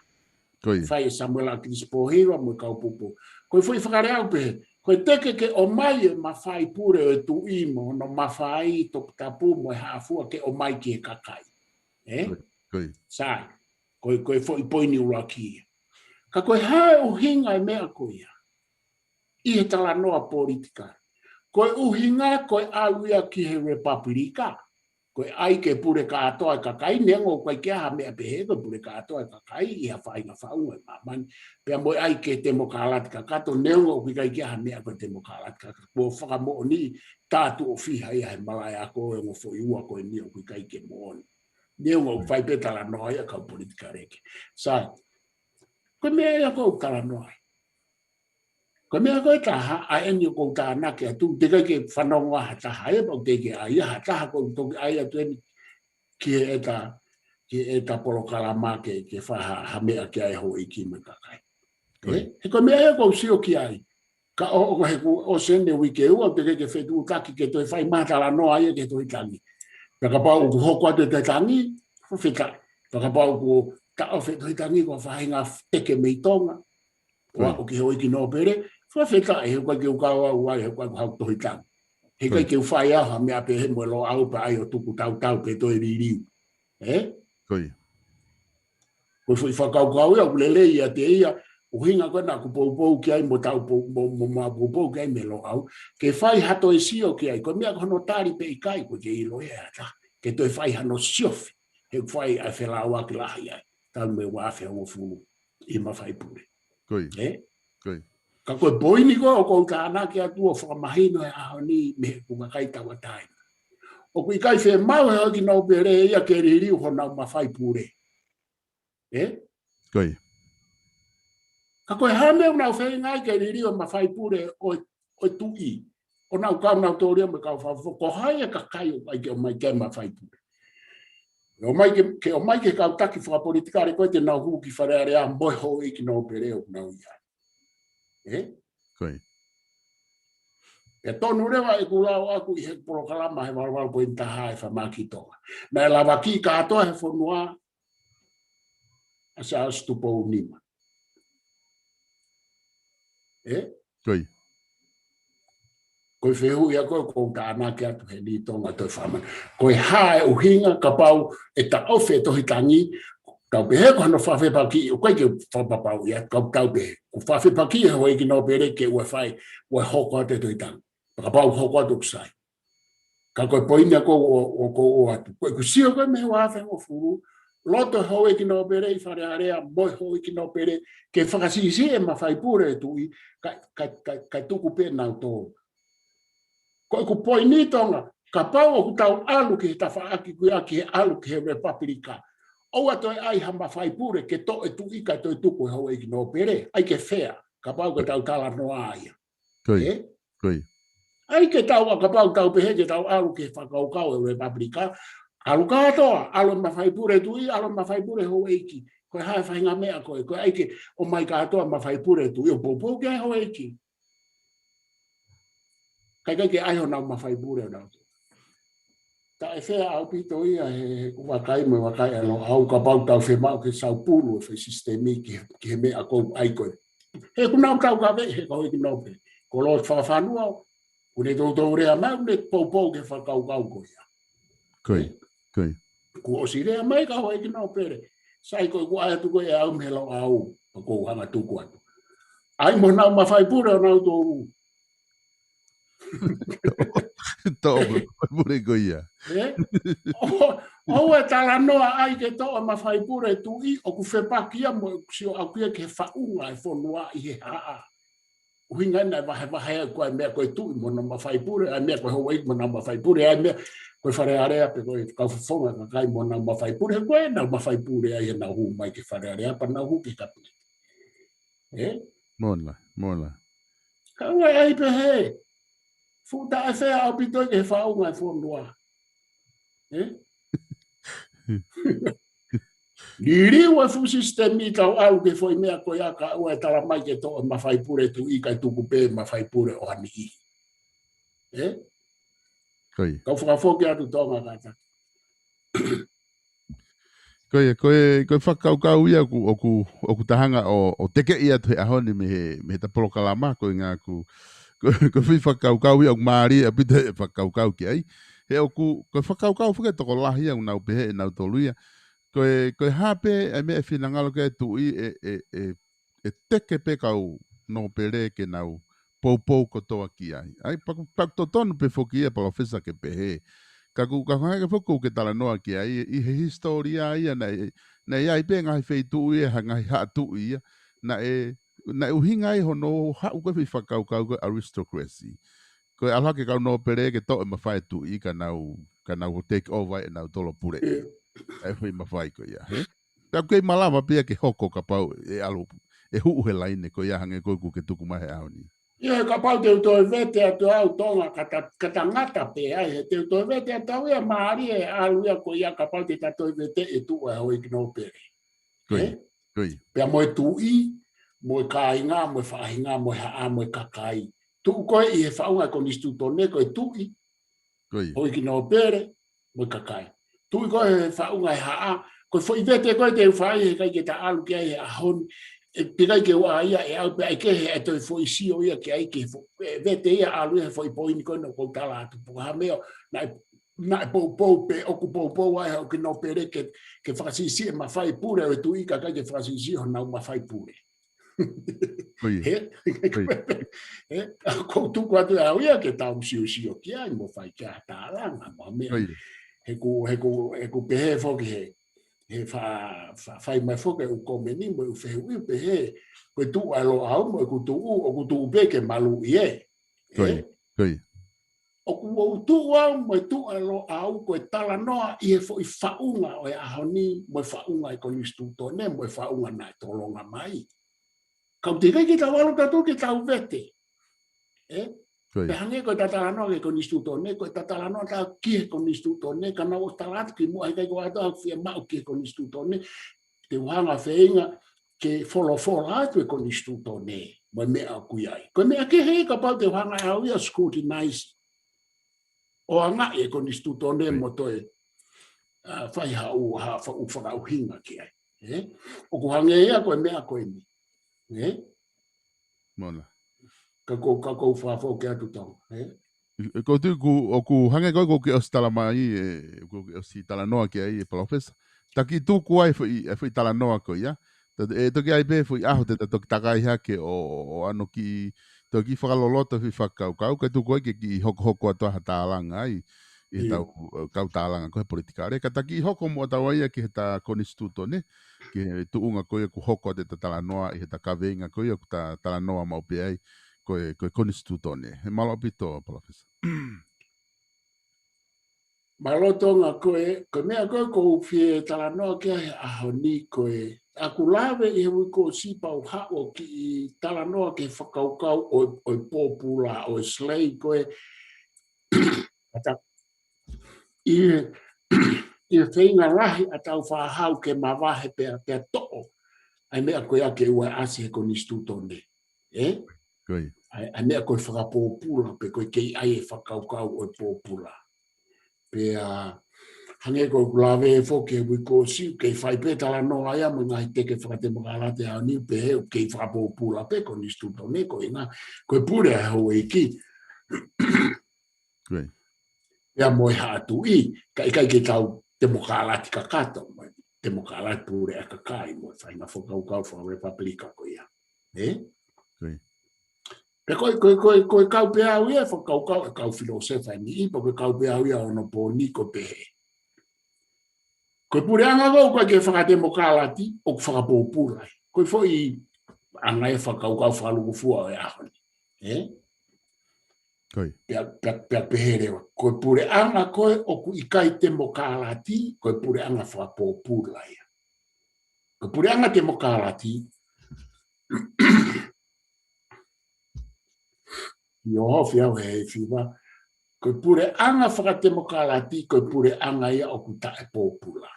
Ko ia. Fai ʻe Samuela ʻAkilisi Pōhiva mo e kau poupou. Ko e foʻi fakalea ʻoku pehē, ko e teke ke ʻomai e mafai pule ʻo e tuʻi mo hono mafai toputapu mo e haʻafua ke ʻomai ki he kakai. Ē? Ko ia. Sai. Ko e, ko e foʻi poini ʻuluaki ia. Ka ko e hā e ʻuhinga e meʻa ko ia ʻi he talanoa politikale. Ko e ʻuhinga ko e ʻalu ia ki he republika. Ko e ʻai ke pule kātoa e kakai, neongo ʻoku ʻikai ke ʻi ai ha meʻa pehē ko e pule kātoa e kakai ʻi ha faʻahinga faʻunga ʻi māmani. Pea mo e ʻai ke temokalati kakato, neongo ʻoku ʻikai ke ʻi ai ha meʻa ko e temokalati kakato. Kuo fakamoʻoni tā tuʻo fiha ia he malaʻe ako ʻo e ongo foʻi ua ko eni ʻoku ʻikai ke moʻoni. Neongo ʻoku fai pē talanoa ia kau politikale ke. Sai. Ko e meʻa ia ʻoku ou talanoa ai. Ko e meʻa ko e taha, ʻa eni ʻoku ou tānaki atu, teʻeki ai ke fanongo ha taha, ʻe pau teʻeki ai ha taha ʻoku ou toki ʻai atu eni ki he ʻeta, ki he ʻeta polokalama ke, ke fai ha, ha meʻa ki ai houʻeiki mo e kakai. Ē? He ko e meʻa ia ʻoku ou sio ki ai. Ka ʻo, ʻo he kuo ʻosi eni e uike ʻe ua, teʻeki ai ke fetuʻutaki ke toe fai mai ha talanoa ia ki he Tohi Tangi. Pea kapau ʻoku hoko atu e Tohi Tangi, fakafetaʻi. Pea kapau kuo taʻofi e Tohi Tangi ko e faʻahinga teke mei Tonga. ʻO aʻu ki he houʻeiki nōpele, fakafetaʻi, he ʻoku ʻikai ke u kau au ai, he ʻoku ʻikai ke u haʻu Tohi Tangi. He ʻikai ke u fai au ha meʻa pehē mo e Loʻau pea ʻai ʻo tuku tautau pe toe liliu. Ē? Ko ia. Ko e foʻi fakakaukau ia, ʻoku lelei ʻiate ia, ʻuhinga ko ē naʻa ku poupou ki ai mo tau pou-, mo, mo, mo poupou ki ai mei Loʻau. Ke fai ha toe sio ki ai, ko e meʻa ko hono tali pe ʻikai, ʻoku ʻikai ke ʻilo ia ʻe ha taha. Ke toe fai hano siofi, he ʻoku fai ʻa e felāuaki lahi ai. Talu mei he ua afe hongofulu ʻi he mafai pule. Ko ia. Ē? Ko ia. Ka ko e poini ko ē ʻoku ou tānaki atu ʻo fakamahino he ʻaho ni mei he ʻū kakai tauʻatāina. ʻOku ʻikai fiemaʻu ʻe he houʻeiki nōpele ia ke liliu honau mafai pule. Ē? Ko ia. Ka ko e hā e meʻa ʻoku nau feinga ai ke liliu e mafai pule ʻo, ʻo e tuʻi. ʻO nau kau nau tōlia mo e kau fafo. Ko hai e kakai ʻoku ʻai ke ʻomai ki ai e mafai pule. ʻOmai ke, ke ʻomai ki he kau taki fakapolitikale ko ē te nau hū ki Fale Alea mo e houʻeiki nōpele ʻoku nau ʻi ai. Ē? Ko ia. Pea tonu leva ʻeku lau ʻaʻaku ʻi he polokalama he valu valu poini taha ʻa e Fakamākī Tonga. Naʻe lavaki kātoa he fonua ʻa Siaosi Tupou Nima. Ē? Ko ia. Ko e fehuʻi ia ko ē ʻoku ou tānaki atu heni Tonga toe fakamana. Ko e hā e ʻuhinga kapau ʻe taʻofi e Tohi Tangi, tau pehē ko hano fakafepakiʻi, ʻoku ʻikai ke fakapapauʻi ia, kau tau pehē. Ko e fakafepakiʻi ʻe he houʻeiki nōpele ke ʻoua ʻe fai, ʻoua ʻe hoko atu e Tohi Tangi. Pea kapau hoko atu ʻoku sai. Ka ko e poini ia ʻoku ou, ʻoku ou ʻoatu. Ko ʻeku sio ko ē mei he ua afe hongofulu, loto houʻeiki nōpele ʻi Fale Alea mo e houʻeiki nōpele ke fakasiʻisiʻi e mafai pule ʻo e tuʻi, ka, ka, ka, ka tuku pē ʻe nautolu. Ko ʻeku poini Tonga, kapau ʻoku tau ʻalu ki he tafaʻaki ko ia ki he ʻalu ki he repapilika. ʻOua toe ʻai ha mafai pule ke toʻo e tuʻi kae toe tuku ʻe he houʻeiki nōpele, ʻai ke fea. Kapau ke tau talanoa ia. Ko ia. Ē? Ko ia. ʻAi ke tau, kapau tau pehē ke tau ʻalu ki he fakakaukau ʻo e Lepapulika, ʻalu kātoa, ʻalu e mafai pule tuʻi, ʻalu e mafai pule houʻeiki. Ko e hā e faʻahinga meʻa ko ē, ko e ʻai ke ʻomai kātoa mafai pule tuʻi ʻo poupou ki ai houʻeiki. Kae ʻikai ke ʻai honau mafai pule ʻonautolu. Taʻefeʻaupito ia he, he ʻū vakai mo e vakai ʻa Loʻau, kapau tau fiemaʻu ke saupulu e foʻi sisitemi ki, ki he meʻa ko ē ʻai ko ē. He kuo nau taukaveʻi he kau houʻeiki nōpele. Ko Lord Fakafanua, kuo ne toutou lea mai, kuo ne poupou ki he fakakaukau ko ia. Ko ia, ko ia. Kuo ʻosi lea mai kau houʻeiki nōpele. Sai ko ē kuo ʻai atu ko ē ʻe au mei he Loʻau, pea ʻoku ou hanga tuku atu. ʻAi mo honau mafai pule ʻonautolu. Toʻo mafai pule ko ia. Ē? ʻO, ʻo e talanoa ʻai ke toʻo mafai pule tuʻi, ʻoku fepaki ia mo e sio ʻaku ia ki he faʻunga e fonua ʻi he haʻa. ʻUhinga naʻe vahevahe ai ko e meʻa ko e tuʻi mo honau mafai pule, ʻa e meʻa ko e houʻeiki mo honau mafai pule, ʻa e meʻa ko e Fale Alea pe ko e kau fofonga kakai mo honau mafai pule, ko ʻenau mafai pule ʻa ia naʻa nau hū mai ki Fale Alea, pea nau hū ki he kapineti. Ē? Mola, mola. Ka ʻoua ʻe ʻai pehē. Fuʻu taʻefeʻaupito ki he faʻunga e fonua. Ē? Liliu e fuʻu sisitemi tau ʻalu ki he foʻi meʻa ko ia kae ʻoua ʻe tala mai ke toʻo e mafai pule tuʻi kae tuku pē mafai pule ʻo ha niʻihi. Ē? Ko ia. Kau fakafoki atu Tonga kātaki. Ko ia, ko e, ko e fakakaukau ia ʻoku, ʻoku, ʻoku ta hanga ʻo, ʻo tekeʻi atu he ʻaho ni mei he, mei he ta polokalama, ko e ʻuhinga ʻoku, ko, ko e foʻi fakakaukau ia ʻoku mālie ʻaupito he fakakaukau ki ai. He ʻoku, ko e fakakaukau foki e tokolahi ia ʻoku nau pehē ʻe nautolu ia. Ko e, ko e hā pē, ʻa e meʻa ʻe finangalo ki ai e tuʻi ʻe, ʻe, ʻe ʻe teke pē kau nōpele ke nau poupou kotoa ki ai. ʻAi, paku, paku totonu pē foki ia Palōfesa ke pehē. Ka ʻoku, ka ʻoku hangē foki ʻoku ke talanoa ki ai, ʻi he hisitōlia ia naʻe, naʻe ʻi ai pē ngaahi feituʻu ia, ha ngaahi haʻa tuʻi ia, naʻe, naʻe ʻuhinga ai hono haʻu ko ē foʻi fakakaukau ko e aristocracy. Ko e ʻalu hake kau nōpele ke toʻo e mafai tuʻi ka nau, ka nau take over ʻe nautolu pule. ʻA e foʻi mafai ko ia, he? Pea ʻoku kei malava pē ia ke hoko kapau ʻe ʻalu, ʻe huʻu he laine ko ia hangē ko ē ʻoku ke tuku mai he ʻaho ni. ʻIo, he kapau te u toe vete atu au Tonga, ka ta, ka ta ngata pē ai, he te u toe vete atu au ia mālie e ʻalu ia ko ia kapau te ta toe vete e tuʻu ʻa e houʻeiki nōpele. Ko ia, ē? Ko ia. Pea mo e tuʻi, mo e kāinga, mo e faʻahinga, mo e haʻa, mo e kakai. Tuʻu ko ē ʻi he faʻunga e konisitūtone, ko e tuʻi, Ko ia. Houʻeiki nōpele, mo e kakai. Tuʻi ko ē he faʻunga e haʻa, ko e foʻi vete ko ē te u fai he ʻikai ke ta ʻalu ki ai he ʻaho ni, ʻe, pea ʻikai ke u ʻai ia ʻe au pē ʻai ke he ʻe toe foʻi sio ia ki ai ke fo-, ʻe, vete ia ʻalu ia he foʻi poini ko ē naʻa ku tala atu pē ko e hā e meʻa, naʻe, naʻe poupou pē, ʻoku poupou ai houʻeiki nōpele ke, ke fakasiʻisiʻi e mafai pule ʻo e tuʻi kae ʻikai ke fakasiʻisiʻi honau mafai pule. Ko ia. He? Ko ia. He? ʻOku ou tuku atu ʻe au ia ke tau siosio ki ai mo fai ki ai ha tālanga mo ha meʻa. Ko ia. He ʻoku, he ʻoku, he ʻoku pehē foki he, he fa-, fa-, fai mai foki e ʻū komeni mo e ʻū fehuʻi pehē, ko e tuʻu ʻa Loʻau mo ʻeku tuʻu, ʻoku tuʻu pē ke maluʻi ē. Ko ia. He? Ko ia. ʻOku ou tuʻu au mo e tuʻu ʻa Loʻau ko e talanoa ʻi he foʻi faʻunga ʻo e ʻaho ni mo e faʻunga e konisitūtone mo e faʻunga naʻe tolonga mai. Ka ʻoku teʻeki ke tau ʻalu tautolu ke tau vete. Ē? Ko ia. Pea hangē ko ʻeta talanoa ki he konisitūtone, ko ʻeta talanoa atu ki he konisitūtone, ka naʻa ku tala atu kimuʻa he ʻikai ke u ʻai atu au fiemaʻu ki he konisitūtone, te u hanga feinga ke folofola atu e konisitūtone, mo e meʻa ʻoku ʻi ai. Ko e meʻa kehe kapau te u hanga ʻe au ia ʻo scrutinize. ʻO anga e konisitūtone mo toe, ʻa, fai haʻu, ha, fa-, ʻū fakaʻuhinga ki ai. Ē? ʻOku hangē ia ko e meʻa ko eni. Ē? Mona. Ka ʻoku, ka ʻoku ou fakafoki atu Tonga. Ē? ʻE, ʻoku ou tui ʻoku, ʻoku hangē ko ē ʻoku ke ʻosi tala mai, ʻe, ʻoku ke ʻosi talanoa ki ai, ʻe Palōfesa. Ta kiʻi tuku ai foʻi, e foʻi talanoa ko ia. Ta, ʻe toki ʻi ai pē foʻi ʻaho te ta toki takai hake ʻo, ʻo, ʻo ʻano kiʻi, toki fakaloloto foʻi fakakaukau, kae tuku ai ke kiʻi hokohoko atu ha tālanga ai, ʻi he ʻIo. tau, ʻe, kau tālanga ko ē he politikale. Ka ta kiʻi hoko muʻa atu ai ia ki he ta konisitūtone, ki he tuʻunga ko ia ʻoku hoko atu ʻeta talanoa, ʻi he ta kaveinga ko ia ʻoku ta talanoa maʻu pē ai, ko e, ko e konisitūtone. He mālō ʻaupito, Palōfesa. Mālō Tonga ko e, ko e meʻa ko ē ʻoku ou fie talanoa ki ai he ʻaho ni ko e, ʻoku ou lave ʻi he uike kuo ʻosi pea u haʻu ʻo kiʻi talanoa ki he fakakaukau ʻo, ʻo e pōpula, ʻo e slave ko e, ʻa ta, ʻi he, ʻi he feinga lahi ʻa Tāufaʻāhau ke mavahe pea, pea toʻo ʻa e meʻa ko ia ke ʻoua ʻe ʻasi he konisitūtone. Ē? Ko ia. ʻA e, ʻa e meʻa ko e fakapōpula pe ko e kei ʻai e fakakaukau ʻo e pōpula. Pea hangē ko ʻeku lave foki he uike kuo ʻosi, kei fai pē talanoa ia mo e ngaahi teke fakatemokalati ʻaho ni pehē ʻoku kei fakapōpula pē konisitūtone ko e ʻuhinga, ko e pule ʻa e houʻeiki. Ko ia. Pea mo e haʻa tuʻi, ka ʻikai ke tau temokalati kakato, mo e temokalati puleʻanga kakai, mo e faʻahinga fakakaukau fakalepapelika ko ia. Ē? Ko ia. Pea ko e, ko e, ko e, ko e kau pē au ia, fakakaukau e kau filōsefa ʻe niʻihi, pea ko e kau pē au ia ʻoku ou pōni ko e pehē. Ko e puleʻanga ko ē ʻoku ʻikai ke fakatemokalati, ʻoku fakapōpula ia. Ko e foʻi anga e fakakaukau fakalūkufua ʻo e ʻaho ni. Ē? Ko ia. Pea, pea, pea pehē leva. Ko e puleʻanga ko ē ʻoku ʻikai temokalati, ko e puleʻanga fakapōpula ia. Ko e puleʻanga temokalati, ʻio, ʻofa au he fiva. Ko e puleʻanga fakatemokalati, ko e puleʻanga ia ʻoku taʻepōpula.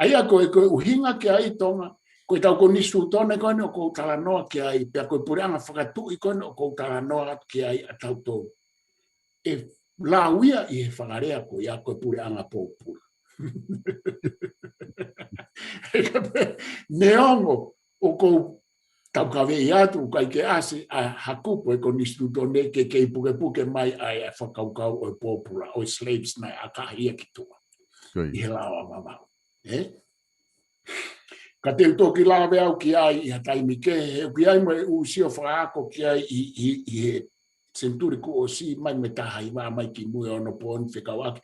ʻA ia ko e, ko e ʻuhinga ki ai Tonga, ko e tau konisitūtone ko eni ʻoku ou talanoa ki ai, pea ko e puleʻanga fakatuʻi ko eni ʻoku ou talanoa ki ai ʻa tautolu. ʻE lau ia ʻi he fakalea ko ia ko e puleʻanga pōpula. Neongo ʻoku ou taukaveʻi atu, ʻoku ʻikai ke ʻasi ʻa ha kupu ʻo e konisitūtone ke kei pukepuke mai ʻa e fakakaukau ʻo e pōpula, ʻo e slaves naʻe ʻakahi ia ki tuʻa. Ko ia. ʻI he lao ʻa Vavaʻu. Ē? Ka te u toki lave au ki ai ʻi ha taimi kehe, he ʻoku ʻi ai mo e ʻū sio fakaako ki ai ʻi, ʻi, ʻi he senituli kuo ʻosi mai mo e taha hiva mai ki mui ʻo onopooni fekauʻaki.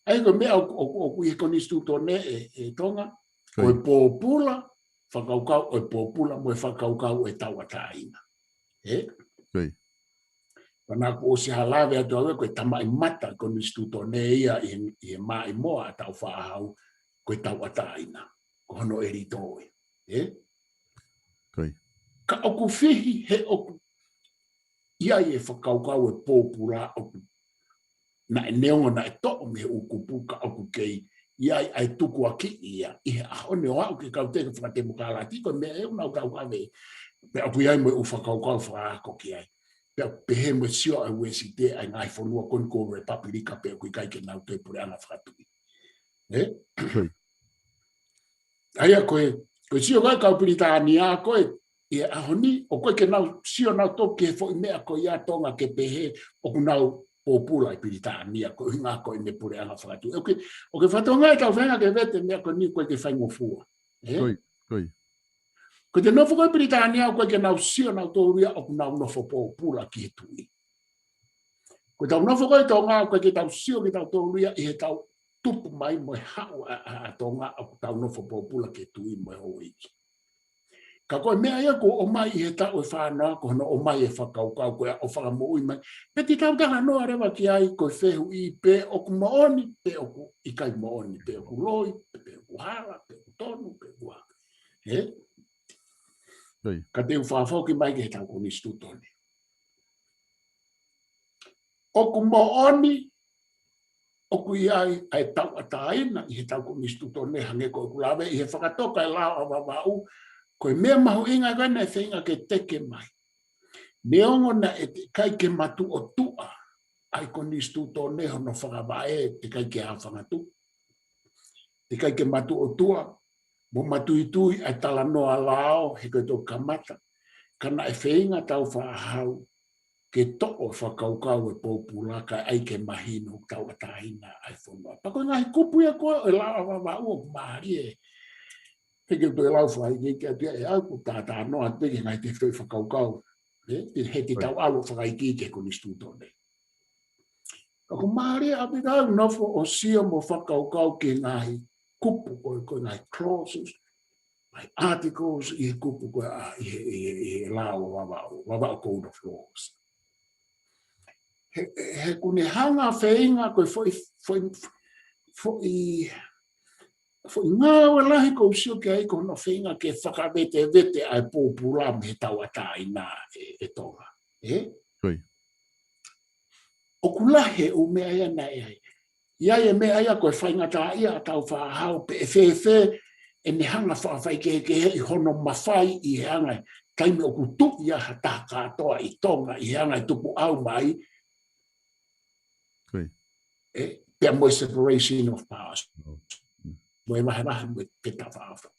ʻA ia ko e meʻa ʻoku, ʻoku, ʻoku ʻi he konisitūtone ē, ʻe Tonga, ko e Ko ia. pōpula, fakakaukau ʻo e pōpula mo e fakakaukau ʻo e tauʻatāina. Ē? Ko ia. Pea naʻá ku ʻosi lave atu au ia ko e tamaʻimata konisitūtone ia ʻi he, ʻi he maʻimoa ʻa Tāufaʻāhau ko e tauʻatāina. Ko hono ʻelito ia. Ē? Ko ia. Ka ʻoku fihi he ʻoku ʻi ai e fakakaukau e pōpula ʻoku naʻe neongo naʻe toʻo mei he ʻū kupu ka ʻoku kei ʻi ai ʻa e tukuakiʻi ia ʻi he ʻaho ni ʻo aʻu ki he kau teke fakatemokalati ko e meʻa ʻoku nau taukaveʻi. Pea ʻoku ʻi ai mo e ʻū fakakaukau fakaako ki ai. Pea pehē mo e sio ʻa e Uēsite ʻa e ngaahi fonua ko eni ko e lepapulika pea ʻoku ʻikai ke nau toe puleʻanga fakatuʻi. Ē? Ko ia. ʻA ia ko e, ko e sio ko ē kau Pilitānia ko ē, ʻi he ʻaho ni, ʻoku ʻikai ke nau sio nautolu ki he foʻi meʻa ko ia Tonga ke pehē ʻoku nau pōpula ʻi Pilitānia, ko e ʻuhinga ko ʻene puleʻanga fakatuʻi. ʻOku, ʻoku ke fakatokangaʻi ʻetau feinga ke vete meʻa ko eni ʻoku ʻikai ke faingofua. Ē? Ko ia, ko ia. Ko ʻete nofo ko ē Pilitānia ʻoku ʻikai ke nau sio nautolu ia ʻoku nau nofo pōpula ki he tuʻi. Ko ʻetau nofo ko ē Tonga, ʻoku ʻikai ke tau sio kitautolu ia ʻi heʻetau tupu mai mo e haʻu ʻa, ʻa, ʻa Tonga ʻoku tau nofo pōpula ki he tuʻi mo e houʻeiki. Ka ko e meʻa ia kuo ʻomai ʻi he taʻu ʻe fāngofulu, ko hono ʻomai e fakakaukau ko ia ʻo fakamoʻui mai. Pea te tau talanoa leva ki ai ko e fehuʻi pe ʻoku moʻoni, pe ʻoku ʻikai moʻoni, pe ʻoku loi, pe, pe ʻoku hala, pe ʻoku tonu, pe ʻoku hā. Ē? Ko ia. Ka te u fakafoki mai ki heʻetau konisitūtone. ʻOku moʻoni, ʻoku ʻi ai ʻa e tauʻatāina ʻi heʻetau konisitūtone hangē ko ʻeku lave ʻi he fakatoka e lao ʻa Vavaʻu, ko e meʻa mahuʻinga ko ē naʻe feinga ke teke mai. Neongo naʻe teʻeki ai ke matuʻotuʻa ʻa e konisitūtone hono fakavaʻe, teʻeki ai ke hā fangatu. Teʻeki ai ke matuʻotuʻa, mo matuitui ʻa e talanoa lao he ko e toki kamata. Ka naʻe feinga Tāufaʻāhau ke toʻo e fakakaukau e pōpula kae ʻai ke mahino tauʻatāina ʻa e fonua. Pea ko e ngaahi kupu ia ko ē ʻo e lao ʻa Vavaʻu ʻoku mālie. He ke toe lau fai ke, ke atu ia ʻe au ʻoku ou talanoa atu pē ki he ngaahi tefitoʻi fakakaukau. Ē, he te tau ʻalu fakaikiiki ki he konisitūtone. Ka ʻoku mālie ʻaupito ʻa e nofo ʻo sio mo fakakaukau ki he ngaahi kupu ko ē, ko e ngaahi clauses, ngaahi articles ʻi he kupu ko ē ʻa, ʻi he, ʻi he, ʻi he lao ʻa Vavaʻu, Vavaʻu Code of Laws. he, he ʻoku ne hanga feinga ko e foʻi, foʻi, foʻi, foʻi ngāue lahi ʻoku ou sio ki ai ko hono feinga ke fakavetevete ʻa e pōpula mei he tauʻatāina ʻe, ʻe Tonga. ʻE? ʻOku lahi e ʻū meʻa ia naʻe ʻi ai. ʻI ai e meʻa ia ko e faingataʻaʻia ʻa Tāufaʻāhau pe ʻe fēfē ʻene hanga fakafaikehekeheʻi hono mafai ʻi he anga e taimi ʻoku tuʻu ai ha taha kātoa ʻi Tonga ʻi he anga e tupuʻau mai. ʻE, pea mo e separation of powers. Mo e vahevahe mo e peta fafa.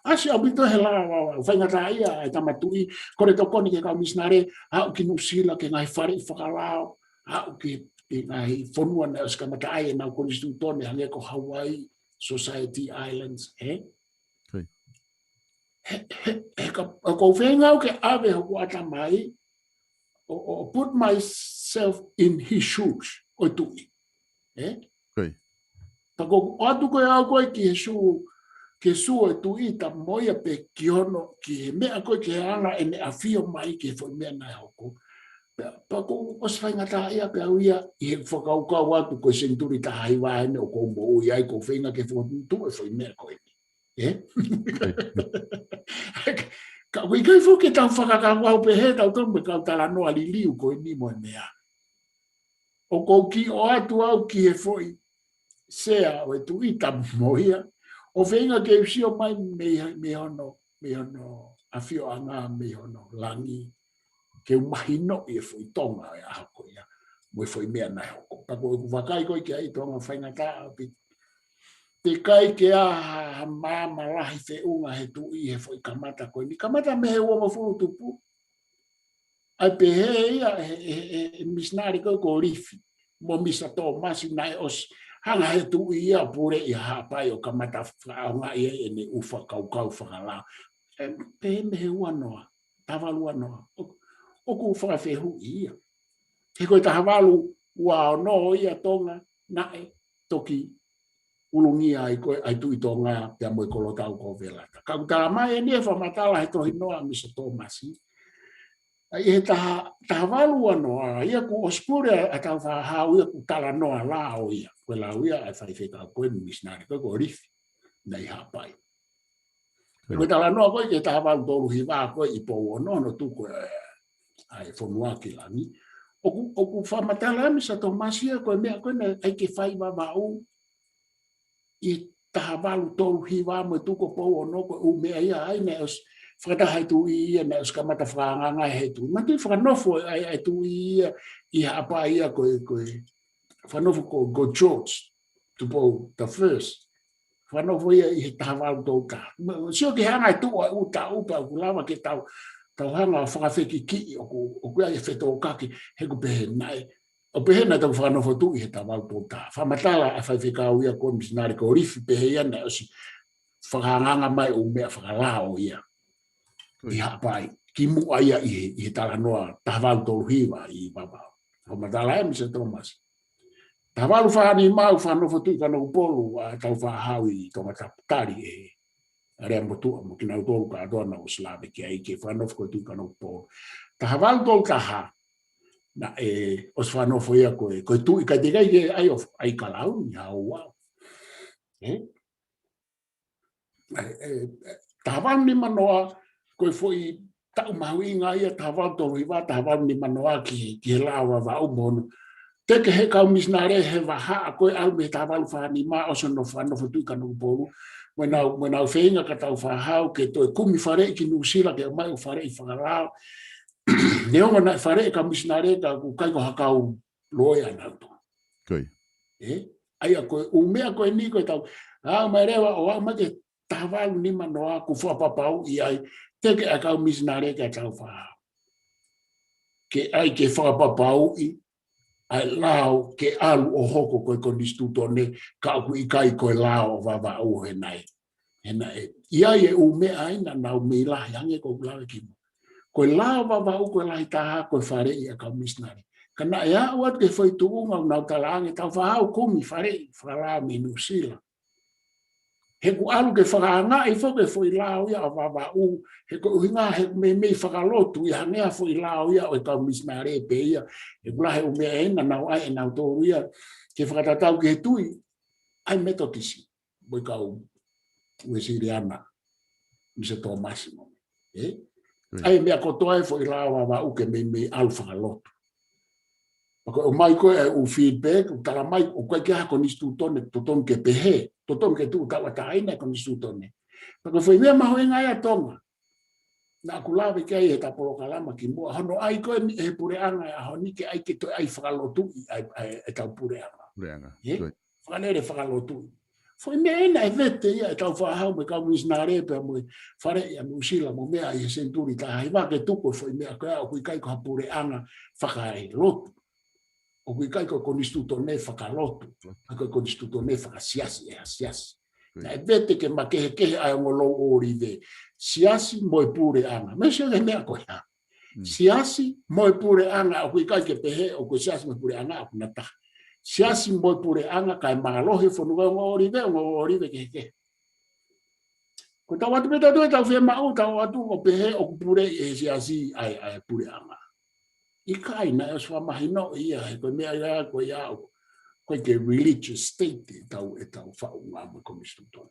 ʻAsi ʻaupito he lā, faingataʻaʻia ʻa e tama tuʻi, kole tokoni ki he kau misinale, aʻu ki Nuʻusila ki he ngaahi faleʻi fakalao, aʻu ki, ki he ngaahi fonua naʻe ʻosi kamata ai ʻenau konisitūtone hangē ko Hawaii, Society Islands, ʻe? He, he, he ka, ʻoku ou feinga au ke ʻave hoku ʻatamai, ʻo, ʻo put myself in his shoes, ʻo e tuʻi. ʻE? Pea ko ʻoatu ko ē au ko ē ki he sū, ki he sū ʻo e tuʻi Tapumoʻia pe ki hono, ki he meʻa ko ē ki he anga ʻene ʻafio mai ki he foʻi meʻa naʻe hoko. Pea, pea ʻoku ou ʻosi faingataʻaʻia pē au ia ʻi he fakakaukau atu ko e senituli taha hiva eni ʻoku ou moʻui ai ʻoku ou feinga ke fokotuʻutuʻu e foʻi meʻa ko eni. ʻE? Ka ʻoku ʻikai foki ke tau fakakaukau pehē tautolu mo e kau talanoa liliu ko eni mo e meʻa. ʻOku ou kiʻi ʻoatu au ki he foʻi sea ʻo e tuʻi Tapumoʻia. ʻO feinga ke u sio mai mei, mei hono, mei hono ʻafioʻanga, mei hono langi. Ke u mahinoʻi e foʻi Tonga ʻo e ʻaho ko ia. Mo e foʻi meʻa naʻe hoko. Pea ko ʻeku vakai ko ē ki ai Tonga faingataʻa ʻaupito. Teʻeki ai ke ʻi ai ha, ha maama lahi feʻunga he tuʻi he foʻi kamata ko eni. Kamata mei he uofulu tupu. ʻA e pehē ia ʻe he, he, he, he misinale ko ē ko Lifi. Mo Misa Tōmasi naʻe ʻosi. Hanga he tuʻi ia ʻo puleʻi Haʻapai ʻo kamata fakaʻaongaʻi ai ʻene ʻū fakakaukau fakalao. ʻE, pehē mei he ua noa. Taha valu ua noa. ʻO, ʻoku fakafehuʻi ia. He ko e taha valu ua ono ia Tonga, naʻe toki ʻulungia ai ko ē ʻa e Tuʻi Tonga pea mo e Kolotau ko Velata. Ka ʻoku tala mai eni ʻe fakamatala he tohi noa ʻa Misa Tōmasi. ʻA ia he taha, taha valu ua noa, ia kuo ʻosi pule ʻa, ʻa Tāufaʻāhau ia kuo talanoa lao ia. Ko e lau ia ʻa e faifekau ko ē misinale ko ē ko Lifi. Naʻe ʻi Haʻapai. Ko e talanoa ko ē ki he taha valu tolu hiva ko ē ʻi Pouono, hono tuku ʻa e, ʻa e fonua ki langi. ʻOku, ʻoku fakamatala ʻe Misa Tōmasi ia ko e meʻa ko ē naʻe ʻai ke fai Vavaʻu ʻi he taha valu tolu hiva mo e tuku ʻo Pouono ko e ʻū meʻa ia ʻa ia naʻe ʻosi fakataha e tuʻi ia naʻe ʻosi kamata fakaangaanga he tuʻi. Manatuʻi fakanofo ʻa e, ʻa e tuʻi ia ʻi Haʻapai ia ko e, ko e fakanofo ko, ko George Tupou the first. Fakanofo ia ʻi he taha valu tolu taha. Mo, sio ki he anga e tuʻu ʻa e ʻū taʻu pea ʻoku lava ke tau, tau hanga ʻo fakafekikiʻi ʻoku, ʻoku ʻi ai e fetōkaki he ʻoku pehē naʻe. ʻO pehē naʻe toki fakanofo tuʻi he taha valu tolu taha. Fakamatala ʻa e faifekau ia ko ē misinale ko Lifi pehē ia naʻe ʻosi fakaangaanga mai ʻū meʻa fakalao ia. ʻI Haʻapai. Kimuʻa ia ʻi he, ʻi he talanoa taha valu tolu hiva ʻi Vavaʻu. Fakamatala ʻe Misa Tōmasi. Taha valu fā nima ʻoku fakanofo Tuʻi Kanokupolu ʻa Tāufaʻāhau ʻi Tongatapu tali ʻe Aleamotuʻa mo kinautolu kātoa naʻa ku ʻosi lave ki ai ke fakanofo ko e Tuʻi Kanokupolu. Taha valu tolu taha naʻe ʻosi fakanofo ia ko e, ko e tuʻi ka teʻeki ai ke ʻai ʻo ʻai kalauni ha ouau. ʻE? ʻE, ʻe, ʻe, taha valu nima noa, ko e foʻi taʻu mahuʻinga ia, taha valu tolu hiva, taha valu nima noa ki, ki he lao Vavaʻu mo hono. Teke he kau misinale he vahaʻa ko ē ʻalu mei he taha valu fā nima ʻosi hono fakanofo Tuʻi Kanokupolu. Mo ʻenau, mo ʻenau feinga ka Tāufaʻāhau ke toe kumi faleʻi ki Nuʻusila ke ʻomai ʻo faleʻi fakalao. Neongo naʻe faleʻi kau misinale ka ʻoku ʻikai ko ha kau loea nautolu. ʻE? ʻA ia ko e ʻū meʻa ko eni ko e tau. ʻAʻu mai leva ʻo aʻu mai ki he taha valu nima noa kuo fakapapauʻi ai, teke ʻa e kau misinale kia Tāufaʻāhau. Ke ʻai ke fakapapauʻi, ʻa e lao ke ʻalu ʻo hoko ko e konisitūtone, ka ʻoku ʻikai ko e lao ʻo Vavaʻu he naʻe. He naʻe. ʻI ai e ʻū meʻa ʻa ia naʻa nau mei lahi hangē ko ʻeku lave kimuʻa. Ko e lao Vavaʻu ko e lahi taha ko e faleʻi ʻa e kau misinale. Ka naʻe aʻu atu ki he foʻi tuʻunga ʻoku nau talaange Tāufaʻāhau kumi faleʻi fakalao mei Nuʻusila. He ʻoku ʻalu ke fakaangaʻi foki e foʻi lao ia ʻa Vavaʻu, he ko e ʻuhinga he meimei fakalotu ia, hangē ha foʻi lao ia ʻo e kau misinale pē ia. He ʻoku lahi e ʻū meʻa ʻe nau ʻai ʻe nautolu ia ke fakatatau ki he tui ʻa e Metotisi mo e kau Uēsiliana, Misa Tōmasi mo e. ʻA e meʻa kotoa e foʻi lao ʻa Vavaʻu ke meimei ʻalu fakalotu. Pea ko e ʻomai ko ē ʻa e ʻū feedback, ʻoku tala mai ʻoku ʻikai ke ʻi ai ha konisitūtone totonu ke pehē, totonu ke tuʻu tauʻatāina e konisitūtone. Pea ko e foʻi meʻa mahuʻinga ia ʻa Tonga naʻa ku lave ki ai he ta polokalama kimuʻa, hono ʻai ko ē ni ʻe he puleʻanga ʻi he ʻaho ni ke ʻai ke toe ʻai fakalotuʻi ʻa e, ʻa e, ʻa e tau puleʻanga. Puleʻanga. Fakalele fakalotuʻi. Foʻi meʻa ʻena ʻe vete ia ʻe he kau fakahau mo e kau misinale pea mo e faleʻi ʻa Nuʻusila mo meʻa ʻi he senituli taha hiva ke tuku e foʻi meʻa ko ia ʻoku ʻikai ko ha puleʻanga fakalotu. ʻOku ʻikai ko e konisitūtone fakalotu. ʻA ko e konisitūtone fakasiasi ʻe ha siasi. Naʻe vete ke makehekehe ʻa e ongo lou ʻōlive. Siasi mo e puleʻanga. Mei sio ki he meʻa ko ia. Siasi mo e puleʻanga, ʻoku ʻikai ke pehē ʻoku siasi mo e puleʻanga ʻoku na taha. Siasi mo e puleʻanga kae mālohi e fonua, ongo ʻōlive, ongo ʻōlive kehekehe. Ko tau atu pē tau ʻoatu e tau fiemaʻu, tau ʻoatu ʻo pehē ʻoku puleʻi ʻe he siasi ʻa e, ʻa e puleʻanga. ʻIkai, naʻe ʻosi fakamahinoʻi ia he ko e meʻa ia ko ia ʻoku ʻikai ke religious state e tau, e tau faʻunga mo e konisitūtone.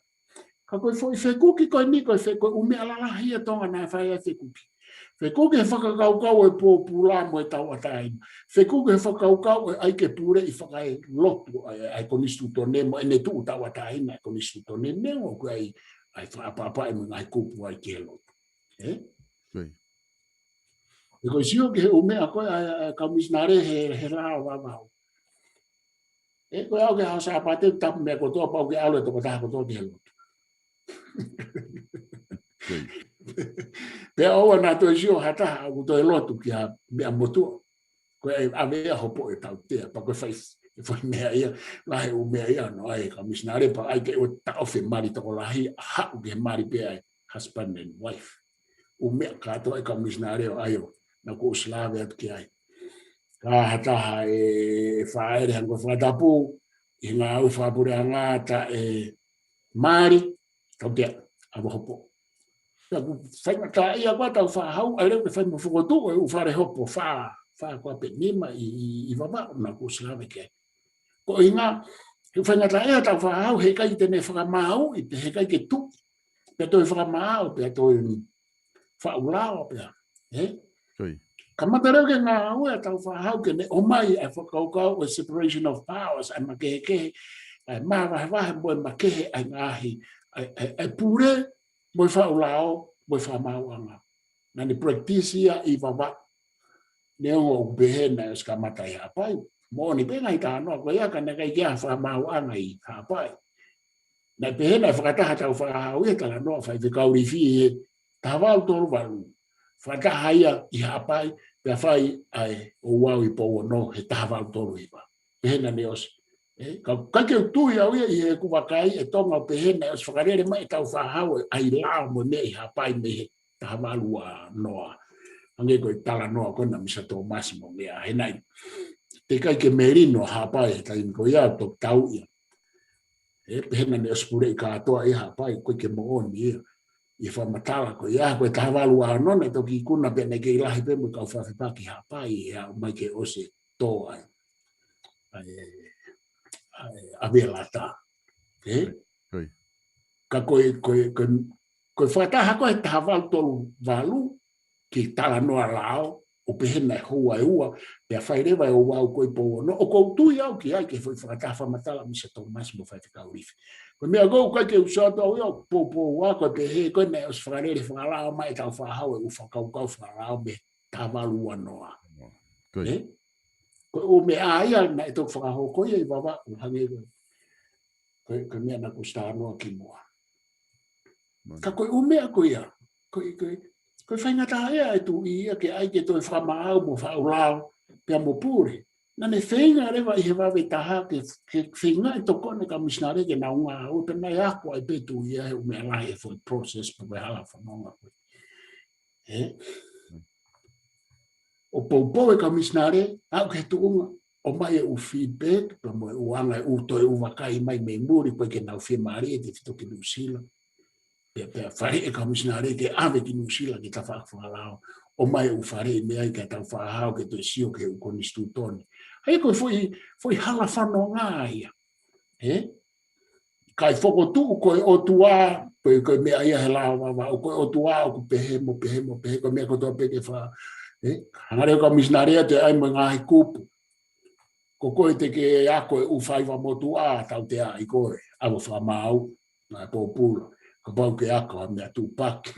Ka ko e foʻi fekuki ko eni, ko e fe-, ko e ʻū meʻa lalahi ia ʻa Tonga naʻe fai ai e fekuki. Fekuki he fakakaukau ʻo e pōpula mo e tauʻatāina. Fekuki he fakakaukau ʻo e ʻai ke puleʻi fakalotu ʻa e, ʻa e konisitūtone mo ʻene tuʻu tauʻatāina e konisitūtone, neongo ʻoku ʻi ai ʻa e fakaʻapaʻapaʻi mo e ngaahi kupu ʻa ia ki he lotu. Ē? He ko e sio ki he ʻū meʻa ko ē ʻa e, ʻa e kau misinale he, he lao ʻa Vavaʻu. ʻE, ko e aʻu ki he ʻaho Sāpate, tapu meʻa kotoa, pau ke ʻalu e tokotaha kotoa ki he lotu. Pea ʻoua naʻa toe sio ha taha ʻoku toe lotu ki ha meʻa motuʻa. Ko e ʻave ia hopo e tautea, pea ko e fai, e fai meʻa ia, lahi e ʻū meʻa ia, hono ʻai e kau misinale, pea ʻai ke ʻoua taʻofi e mali tokolahi, haʻu ki he mali pē ʻa e husband and wife. ʻŪ meʻa kātoa e kau misinale ʻo ʻai ʻo naʻa ku ʻosi lave atu ki ai. Ka ha taha ʻe, ʻe fāʻele hangē ko e fakatapu ʻi he ngāue fakapuleʻanga, taʻe mali, tautea, ʻave hopo. Naʻa ku faingataʻaʻia ko ē ʻa e tau fakahau, ʻai leva ke fai mo fokotuʻu e ʻū fale hopo fā, fā ko ē pe nima ʻi, ʻi, ʻi Vavaʻu, naʻa ku ʻosi lave ki ai. Ko e ʻuhinga, he faingataʻaʻia ʻa e tau fakahau, heʻikai te ne fakamāuʻi, pe heʻikai ke tuʻu, pea toe fakamaau, pea toe faʻu lao pea. Ē? Kamata leva ke ngāue ʻa e tau fakahau ke ne ʻomai ʻa e fakakaukau ʻo e separation of powers, ʻa e makehekehe, ʻa e māvahevahe mo e makehe ʻa e ngaahi, ʻa e, ʻa e, ʻa e pule mo e faʻu lao mo e fakamaauʻanga. Naʻa ne practice ia ʻi Vavaʻu. Neongo ʻoku pehē naʻe ʻosi kamata ʻi Haʻapai. Moʻoni pē ngaahi talanoa ko ia ka naʻe ʻikai ke ʻi ai ha fakamaauʻanga ʻi Haʻapai. Naʻe pehē naʻe fakataha tau fakahau ia talanoa faifekau Lifi he taha valu tolu valu. Fakataha ia ʻi Haʻapai, pea fai ʻa e ouau ʻi Pouono he taha valu tolu hiva. Pehē naʻa ne ʻosi. Ē, ka, ka ke u tui au ia ʻi heʻeku vakai ʻe Tonga ʻo pehē naʻe ʻosi fakalele mai e tau fakahau ʻa e lao mo e meʻa ʻi Haʻapai mei he taha valu ua noa. Hangē ko e talanoa ko ena ʻa Misa Tōmasi mo meʻa, he naʻe teʻeki ai ke melino Haʻapai he taimi ko ia, toki tau ia. Ē, pehē naʻa ne ʻosi puleʻi kātoa ʻi Haʻapai, ʻoku ʻikai ke moʻoni ia. ʻI he fakamatala ko ia, ko e taha valu ua noa naʻe toki ikuna pē naʻe kei lahi pē mo e kau fefepaki Haʻapai, ʻe aʻu mai ke ʻosi tō ai. ʻA e, ʻa e, ʻa Velata. Ē? Ka ko e, ko e, ko e, ko e fakataha ko e taha valu tolu valu ki he talanoa lao, ʻo pehē naʻe houa ʻe ua, pea fai leva e ouau ko ē ʻi Pouono, ʻoku ou tui au ki ai ki he foʻi fakataha fakamatala ʻa Misa Tōmasi mo faifekau Lifi. Ko e meʻa ko ē ʻoku ʻikai ke u sio atu au ia ʻo poupou ā, ko e pehē ko ē naʻe ʻosi fakalele fakalao mai e tau fakahau e ʻū fakakaukau fakalao mei he taha valu ua noa. Ē? Ko e ʻū meʻa ia naʻe toki fakahoko ia ʻi Vavaʻu hangē ko e, ko e, ko e meʻa naʻa ku ʻosi talanoa kimuʻa. Ka ko e ʻū meʻa ko ia, ko e, ko e, ko e faingataʻaʻia e tuʻi ia ke ʻai ke toe fakamaau mo faʻu lao, pea mo pule. Naʻa ne feinga leva ʻi he vave taha ke, ke feinga e tokoni e kau misinale ke nau ngāue, pea naʻe ako ai pē tuʻi ia he ʻū meʻa lahi e foʻi process pe ko e hala fononga ko ē. Ē? ʻO poupou e kau misinale, aʻu ki he tuʻunga, ʻomai e ʻū feedback, pea mo e ʻū anga e ʻū toe ʻū vakai mai mei muli, ko e ke nau fiemālie tefito ki Nuʻusila. Pea, pea faleʻi e kau misinale ke ʻave ki Nuʻusila ke tafaʻaki fakalao. ʻOmai e ʻū faleʻi meʻa ia ke tau fakahao ke toe sio ki he ʻū konisitūtone. ʻA ia ko e foʻi, foʻi hala fononga ia. Ē? Kae fokotuʻu ko e ʻOtua, ko e, ko e meʻa ia he lao vavā, ʻo ko e ʻOtua ʻoku pehē mo pehē mo pehē, ko e meʻa kotoa pē ke fa-, ē? Hanga leva e kau misinale ʻo toe ʻai mo e ngaahi kupu. Ko koe te ke ako e ʻū faiva motuʻa, tautea ai koe, ʻave ʻo fakamaau, naʻe pōpula. Kapau ke ako ha meʻa tupaki.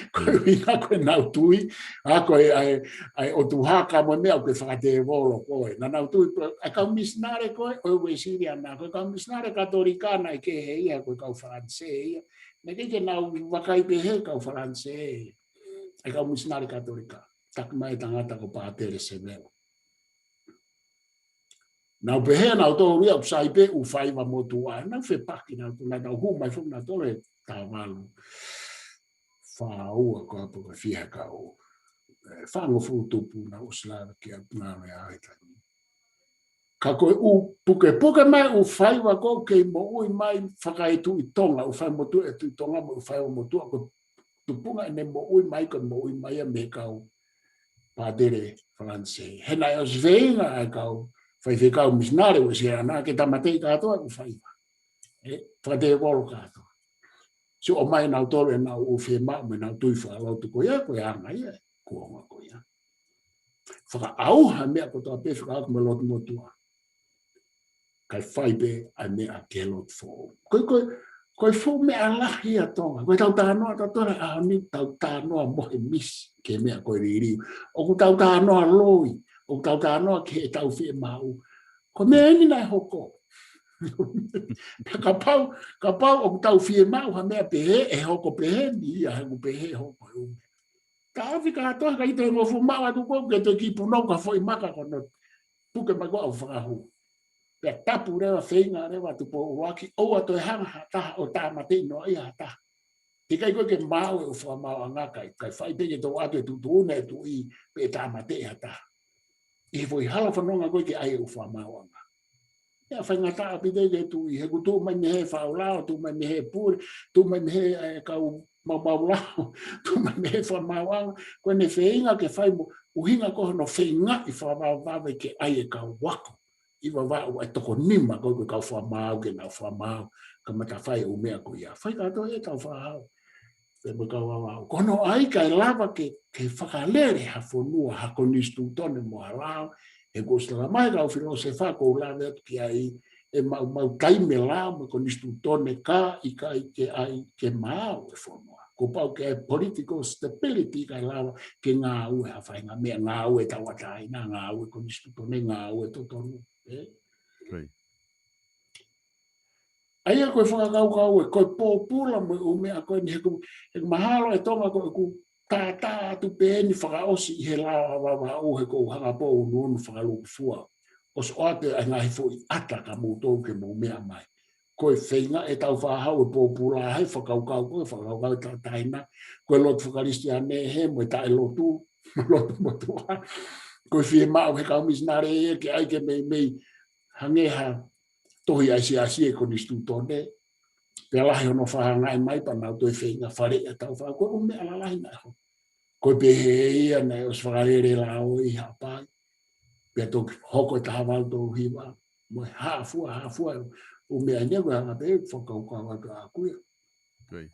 Ko e ʻuhinga ko ʻenau tui, ako e, ʻa e, ʻa e ʻotu haka mo e meʻa ʻoku ke fakatēvolo koe. Naʻa nau tui, ʻa e kau misinale ko ē, ʻo e Uēsiliana, ko e kau misinale Katolika naʻe kehe ia, ko e kau Falanisē ia. Naʻe ʻikai ke nau vakai pehē kau Falanisē ia. ʻA e kau misinale Katolika. Taki mai e tangata ko Pātele Sevela. Nau pehē nautolu ia ʻoku sai pē ʻū faiva motuʻa. Nau fepaki nautolu, naʻa nau hū mai foki nautolu he taha valu fā ua ko Apu ka fiha kau. ʻE, fāngofulu tupu naʻe ʻosi lava ke ʻapu ngalo e ʻaho he taimi. Ka ko e ʻū pukepuke mai ʻū faiva ko ē kei moʻui mai fakaetuʻi Tonga, ʻū faiva motuʻa e Tuʻi Tonga mo e ʻū faiva motuʻa ko e tupunga ʻene moʻui mai, ko e moʻui mai ia mei he kau pātele Falanisē. He naʻe ʻosi feinga ʻa e kau faifekau misinale Uēsiliana ke tāmateʻi kātoa e ʻū faiva. ʻE, fakatēvolo kātoa. Sio ʻomai nautolu ʻenau ʻū fiemaʻu mo ʻenau tui fakalotu ko ia, ko e anga ia, kuonga ko ia. Fakaʻauha e meʻa kotoa pē fekauʻaki mo e lotu motuʻa. Kae fai pē ʻa e meʻa ki he lotu foʻou. Ko e, ko e, ko e fuʻu meʻa lahi ia ʻa Tonga. Ko ʻetau talanoa, tau tala ʻaho ni tau talanoa mo e misi ki he meʻa ko e liliu. ʻOku tau talanoa loi, ʻoku tau talanoa ki heʻetau fiemaʻu. Ko e meʻa eni naʻe hoko. Pea kapau, kapau ʻoku tau fiemaʻu ha meʻa pehē, ʻe hoko pehē ni ia, he ʻoku pehē hoko e ʻū meʻa. Taʻofi kātoa, ʻikai toe ngofua maʻu atu ko ē ke toe kiʻi punou ka foʻi maka ko hono puke mai ko ē ʻo fakahū. Pea tapu leva, feinga leva Tupou ʻUluaki, ʻoua toe hanga ha taha ʻo tāmateʻi noaʻia ha taha. Teʻeki ai ko ē ke maau e ʻū fakamaauʻanga, kae, kae fai pē ke tō atu e tuʻutuʻuni e tuʻi pea tāmateʻi ha taha. ʻI he foʻi hala fononga ko ē ke ʻai e ʻū fakamaauʻanga. ʻE faingataʻa ʻaupito ia ki he tuʻi, he ʻoku tuʻu mai mei he faʻu lao, tuʻu mai mei he pule, tuʻu mai mei he, ʻe, kau maumau lao, tuʻu mai mei he fakamaauʻanga, ko ʻene feinga ke fai mo, ʻuhinga ko hono feingaʻi fakavavevave ke ʻai e kau ako ʻi Vavaʻu, ʻa e toko nima ko ē ko e kau fakamaau ke nau fakamaau, kamata fai e ʻū meʻa ko ia. Fai kātoa ʻetau fakahau. Pea mo e kau Vavaʻu. Ko hono ʻai kae lava ke, ke fakalele ha fonua, ha konisitūtone mo ha lao, he kuo ʻosi talamai ʻe he kau filōsefa, ʻoku ou lave atu ki ai, ʻe maumau taimi e lao mo e konisitūtone ka ʻikai ke ʻai ke maau e fonua. Kuo pau ke ʻai political stability kae lava ke ngāue ha faʻahinga meʻa, ngāue e tauʻatāina, ngāue e konisitūtone, ngāue totonu. Ē? Right. ʻA ia ko e fakakaukau ē, ko e pōpula mo e ʻū meʻa ko eni he ʻoku, he ʻoku mahalo ʻe Tonga ko ʻeku tātā atu pē eni fakaʻosi ʻi he lao ʻa Vavaʻu he ʻoku ou hanga pē ʻo unuunu fakalūkufua. ʻOsi ʻoatu e ngaahi foʻi ʻata kia moutolu ke mou meʻa mai. Ko e feinga ʻetau fakahau e pōpula he fakakaukau ko e fakakaukau e tauʻatāina. Ko e lotu faka-Kalisitiane he mo e taʻelotu, lotu motuʻa. Ko e fiemaʻu he kau misinale ia ke ʻai ke meimei hangē ha tohi ʻa e siasi e konisitūtone, pea lahi hono fakaangaʻi mai pea nau toe feinga faleʻi ʻetau fakakaukau, ko e ʻū meʻa lalahi naʻe hoko. Ko e pehē ia naʻe ʻosi fakalele lao ʻi Haʻapai, pea toki hoko e taha valu tolu hiva, mo e hā fua, hā fua, ʻū meʻa ia ko e anga pē fakakaukau atu ʻaʻaku ia. Right.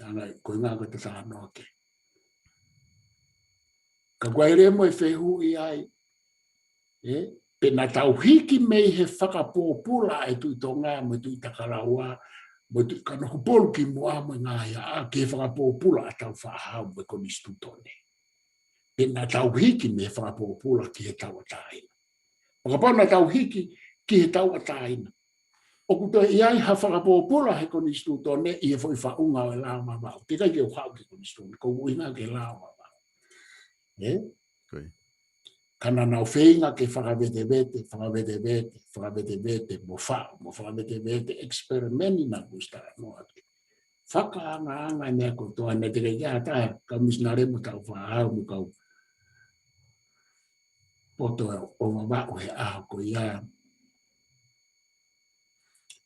Anga ko e ngaahi ko e tatanoa ke. Ka ko e lea mo e fehuʻi ai, ē, pe naʻa tau hiki mei he fakapōpula e Tuʻi Tonga mo e Tuʻi Takalaua, mo e Tuʻi Kanokupolu kimuʻa mo e ngaahi ʻaʻa, ki he fakapōpula ʻa e tau fakahau mo e konisitūtone. Pe naʻa tau hiki mei he fakapōpula ki he tauʻatāina. Fakapōpula naʻa tau hiki ki he tauʻatāina. ʻOku toe ʻi ai ha fakapōpula he konisitūtone ʻi he foʻi faʻunga ʻo e lao Vavaʻu. Teʻeki ai ke u haʻu ki he konisitūtone, ko e ʻuhinga ki he lao Vavaʻu. Ē? Ko ia. Ka naʻa nau feinga ke fakavetevete, fakavetevete, fakavetevete, mo faʻu, mo fakavetevete, experiment naʻa ku ʻosi talanoa atu. Fakaangaanga e meʻa kotoa, naʻe teʻeki ai ha taha, kau misinale mo tau fakahau mo kau poto ʻo Vavaʻu he ʻaho ko ia.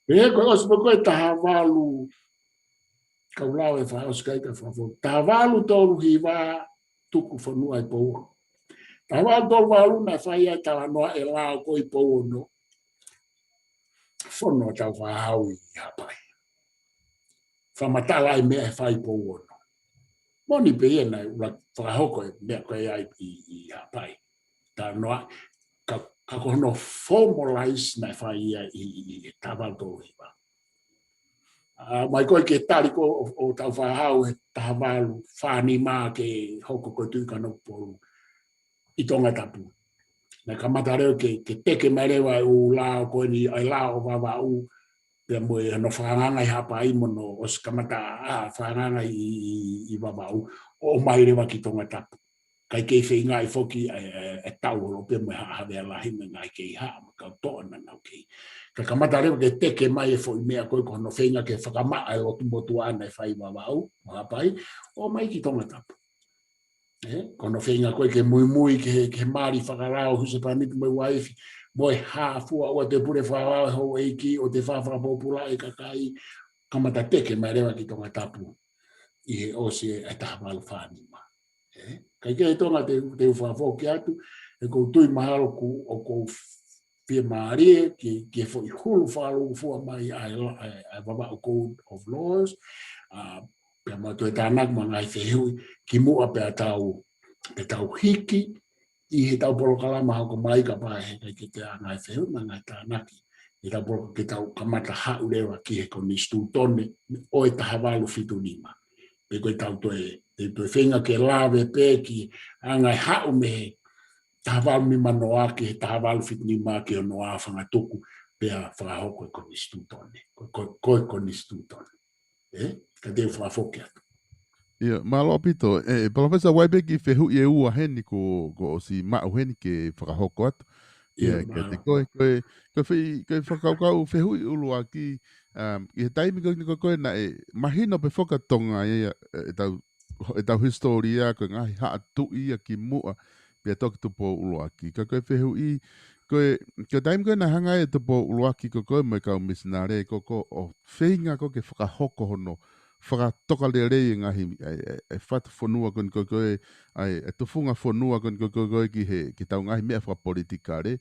Pea ko e ʻosi pē ko e taha valu, kau lau e fakaʻosi kae fakafoki. Taha valu tolu hiva tuku fonua ʻi Pouono. Taha valu tolu valu naʻe fai ai e talanoa ʻe lao ko ē ʻi Pouono. Fono ʻa Tāufaʻāhau ʻi Haʻapai. Fakamatala e meʻa ʻe fai ʻi Pouono. Moʻoni pē ia naʻe ʻuluaki fakahoko e meʻa ko ia ʻi, ʻi, ʻi Haʻapai. Talanoa, ka, ka ko hono formalize naʻe fai ia ʻi, ʻi, ʻi taha valu tolu hiva. ʻA, mai ko ē ke tali ko ē ʻo, ʻo Tāufaʻāhau he taha valu fā nima ke hoko ko e Tuʻi Kanokupolu ʻi Tongatapu. Naʻe kamata leva ke, ke teke mai leva e ʻū lao ko eni, ʻa e lao ʻo Vavaʻu, pea mo e hono fakaangaanga ʻi Haʻapai mo hono ʻosi kamata ʻa e fakaangaanga ʻi, ʻi, ʻi Vavaʻu, ʻo ʻomai leva ki Tongatapu. Kae kei feingaʻi foki e, e, e tau holo pē mo e Haʻa Havea Lahi mo e ngaahi kei haʻa mo e kau toʻa naʻa nau kei. Ka kamata leva ke teke mai e foʻi meʻa ko ē ko hono feinga ke fakamaʻa e lotu motuʻa naʻe fai ʻi Vavaʻu, mo Haʻapai, ʻo ʻomai ki Tongatapu. ʻE, ko hono feinga ko ē ke muimui ki he, ki he mali fakalao husepāniti mo e uaifi, mo e hā fua ʻoku te pule fakalao e houʻeiki, ʻo te fā fakapōpulaʻi e kakai, kamata teke mai leva ki Tongatapu ʻi he ʻosi e taha valu fā nima. ʻE, kae kehe Tonga te, te u fakafoki atu, he ʻoku ou tui mahalo kuo, ʻoku ou fiemālie ki, ki he foʻi hulu fakalūkufua mai ʻa e, ʻa e, ʻa e Vavaʻu Code of Laws, ʻa, pea mo e toe tānaki mo e ngaahi fehuʻi kimuʻa pea tau, pea tau hiki ʻi heʻetau polokalama hoko mai, kapau he ʻikai ke toe ʻi ai ha ngaahi fehuʻi mo e ngaahi tānaki. Heʻetau polo-, ke tau kamata haʻu leva ki he konisitūtone ʻo e taha valu fitu nima. Pe ko ʻetau toe, te toe feinga ke lave pē ki he anga e haʻu mei he taha valu nima noa ki he taha valu fitu nima ki hono aofangatuku pea fakahoko e konisitūtone. Ko, ko, ko e konisitūtone. ʻE, ka te u fakafoki atu. ʻIa, mālō ʻaupito. ʻE, Palōfesa, ʻoku ʻi ai pē kiʻi fehuʻi ʻe ua heni kuo, kuo ʻosi maʻu heni ke fakahoko atu. ʻIa, ʻIa, kiate mālō. Ko e, ko e, ko e fei-, ko e fakakaukau fehuʻi ʻuluaki, um, ʻi he taimi ko ē ko ē naʻe mahino pē foki ʻa Tonga ia, ʻe, ʻetau, ʻetau hisitōlia ko e ngaahi haʻa tuʻi ia kimuʻa, pea toki Tupou ʻUluaki. Ka ko e fehuʻi, ko e, ko e taimi ko ē naʻe hanga ai ʻe Tupou ʻUluaki ko ē ko ē mo e kau misinale ko ē ko ē ʻo feinga ko ē ke fakahoko hono fakatokalelei e ngaahi, ʻa e, ʻa e, ʻa e fatu fonua ko eni ko ē ko ē, ʻa e, ʻa e tufunga fonua ko eni ko ē ko ē ko ē ki he, ki heʻetau ngaahi meʻa fakapolitikale.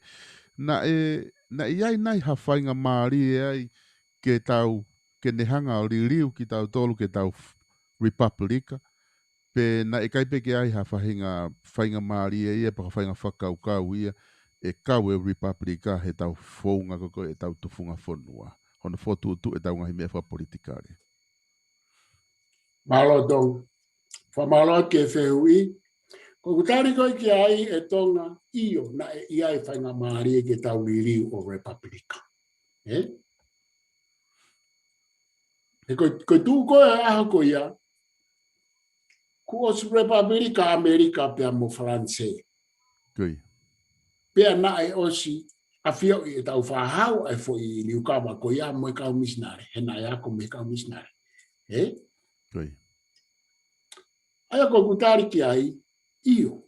Naʻe, naʻe ʻi ai nai ha faingamālie ai ke tau, ke ne hanga ʻo liliu kitautolu ke tau f-, Repapilika, pe naʻe ʻikai pē ke ʻi ai ha faʻahinga, faingamālie ia, pe ha faʻahinga fakakaukau ia, ʻe kau e Repapilika heʻetau founga ko ē ko ē ʻetau tufunga fonua. Hono fokotuʻutuʻu ʻetau ngaahi meʻa fakapolitikale. Mālō Tonga. Fakamālō ki he fehuʻi. Ko ʻeku tali ko ē ki ai ʻe Tonga, ʻio, naʻe ʻi ai e faingamālie ke tau liliu ʻo Repapilika. ʻE? He ko, ko e tuʻu ko ē ʻaho ko ia, kuo ʻosi Repapilika ʻAmelika pea mo Falanisē. Ko ia. Pea naʻe ʻosi ʻafioʻi ʻe Tāufaʻāhau ʻa e foʻi liukava ko ia mo e kau misinale. He naʻe ako mei he kau misinale. ʻE? Ko ia. ʻA ia ko ʻeku tali ki ai, ʻio.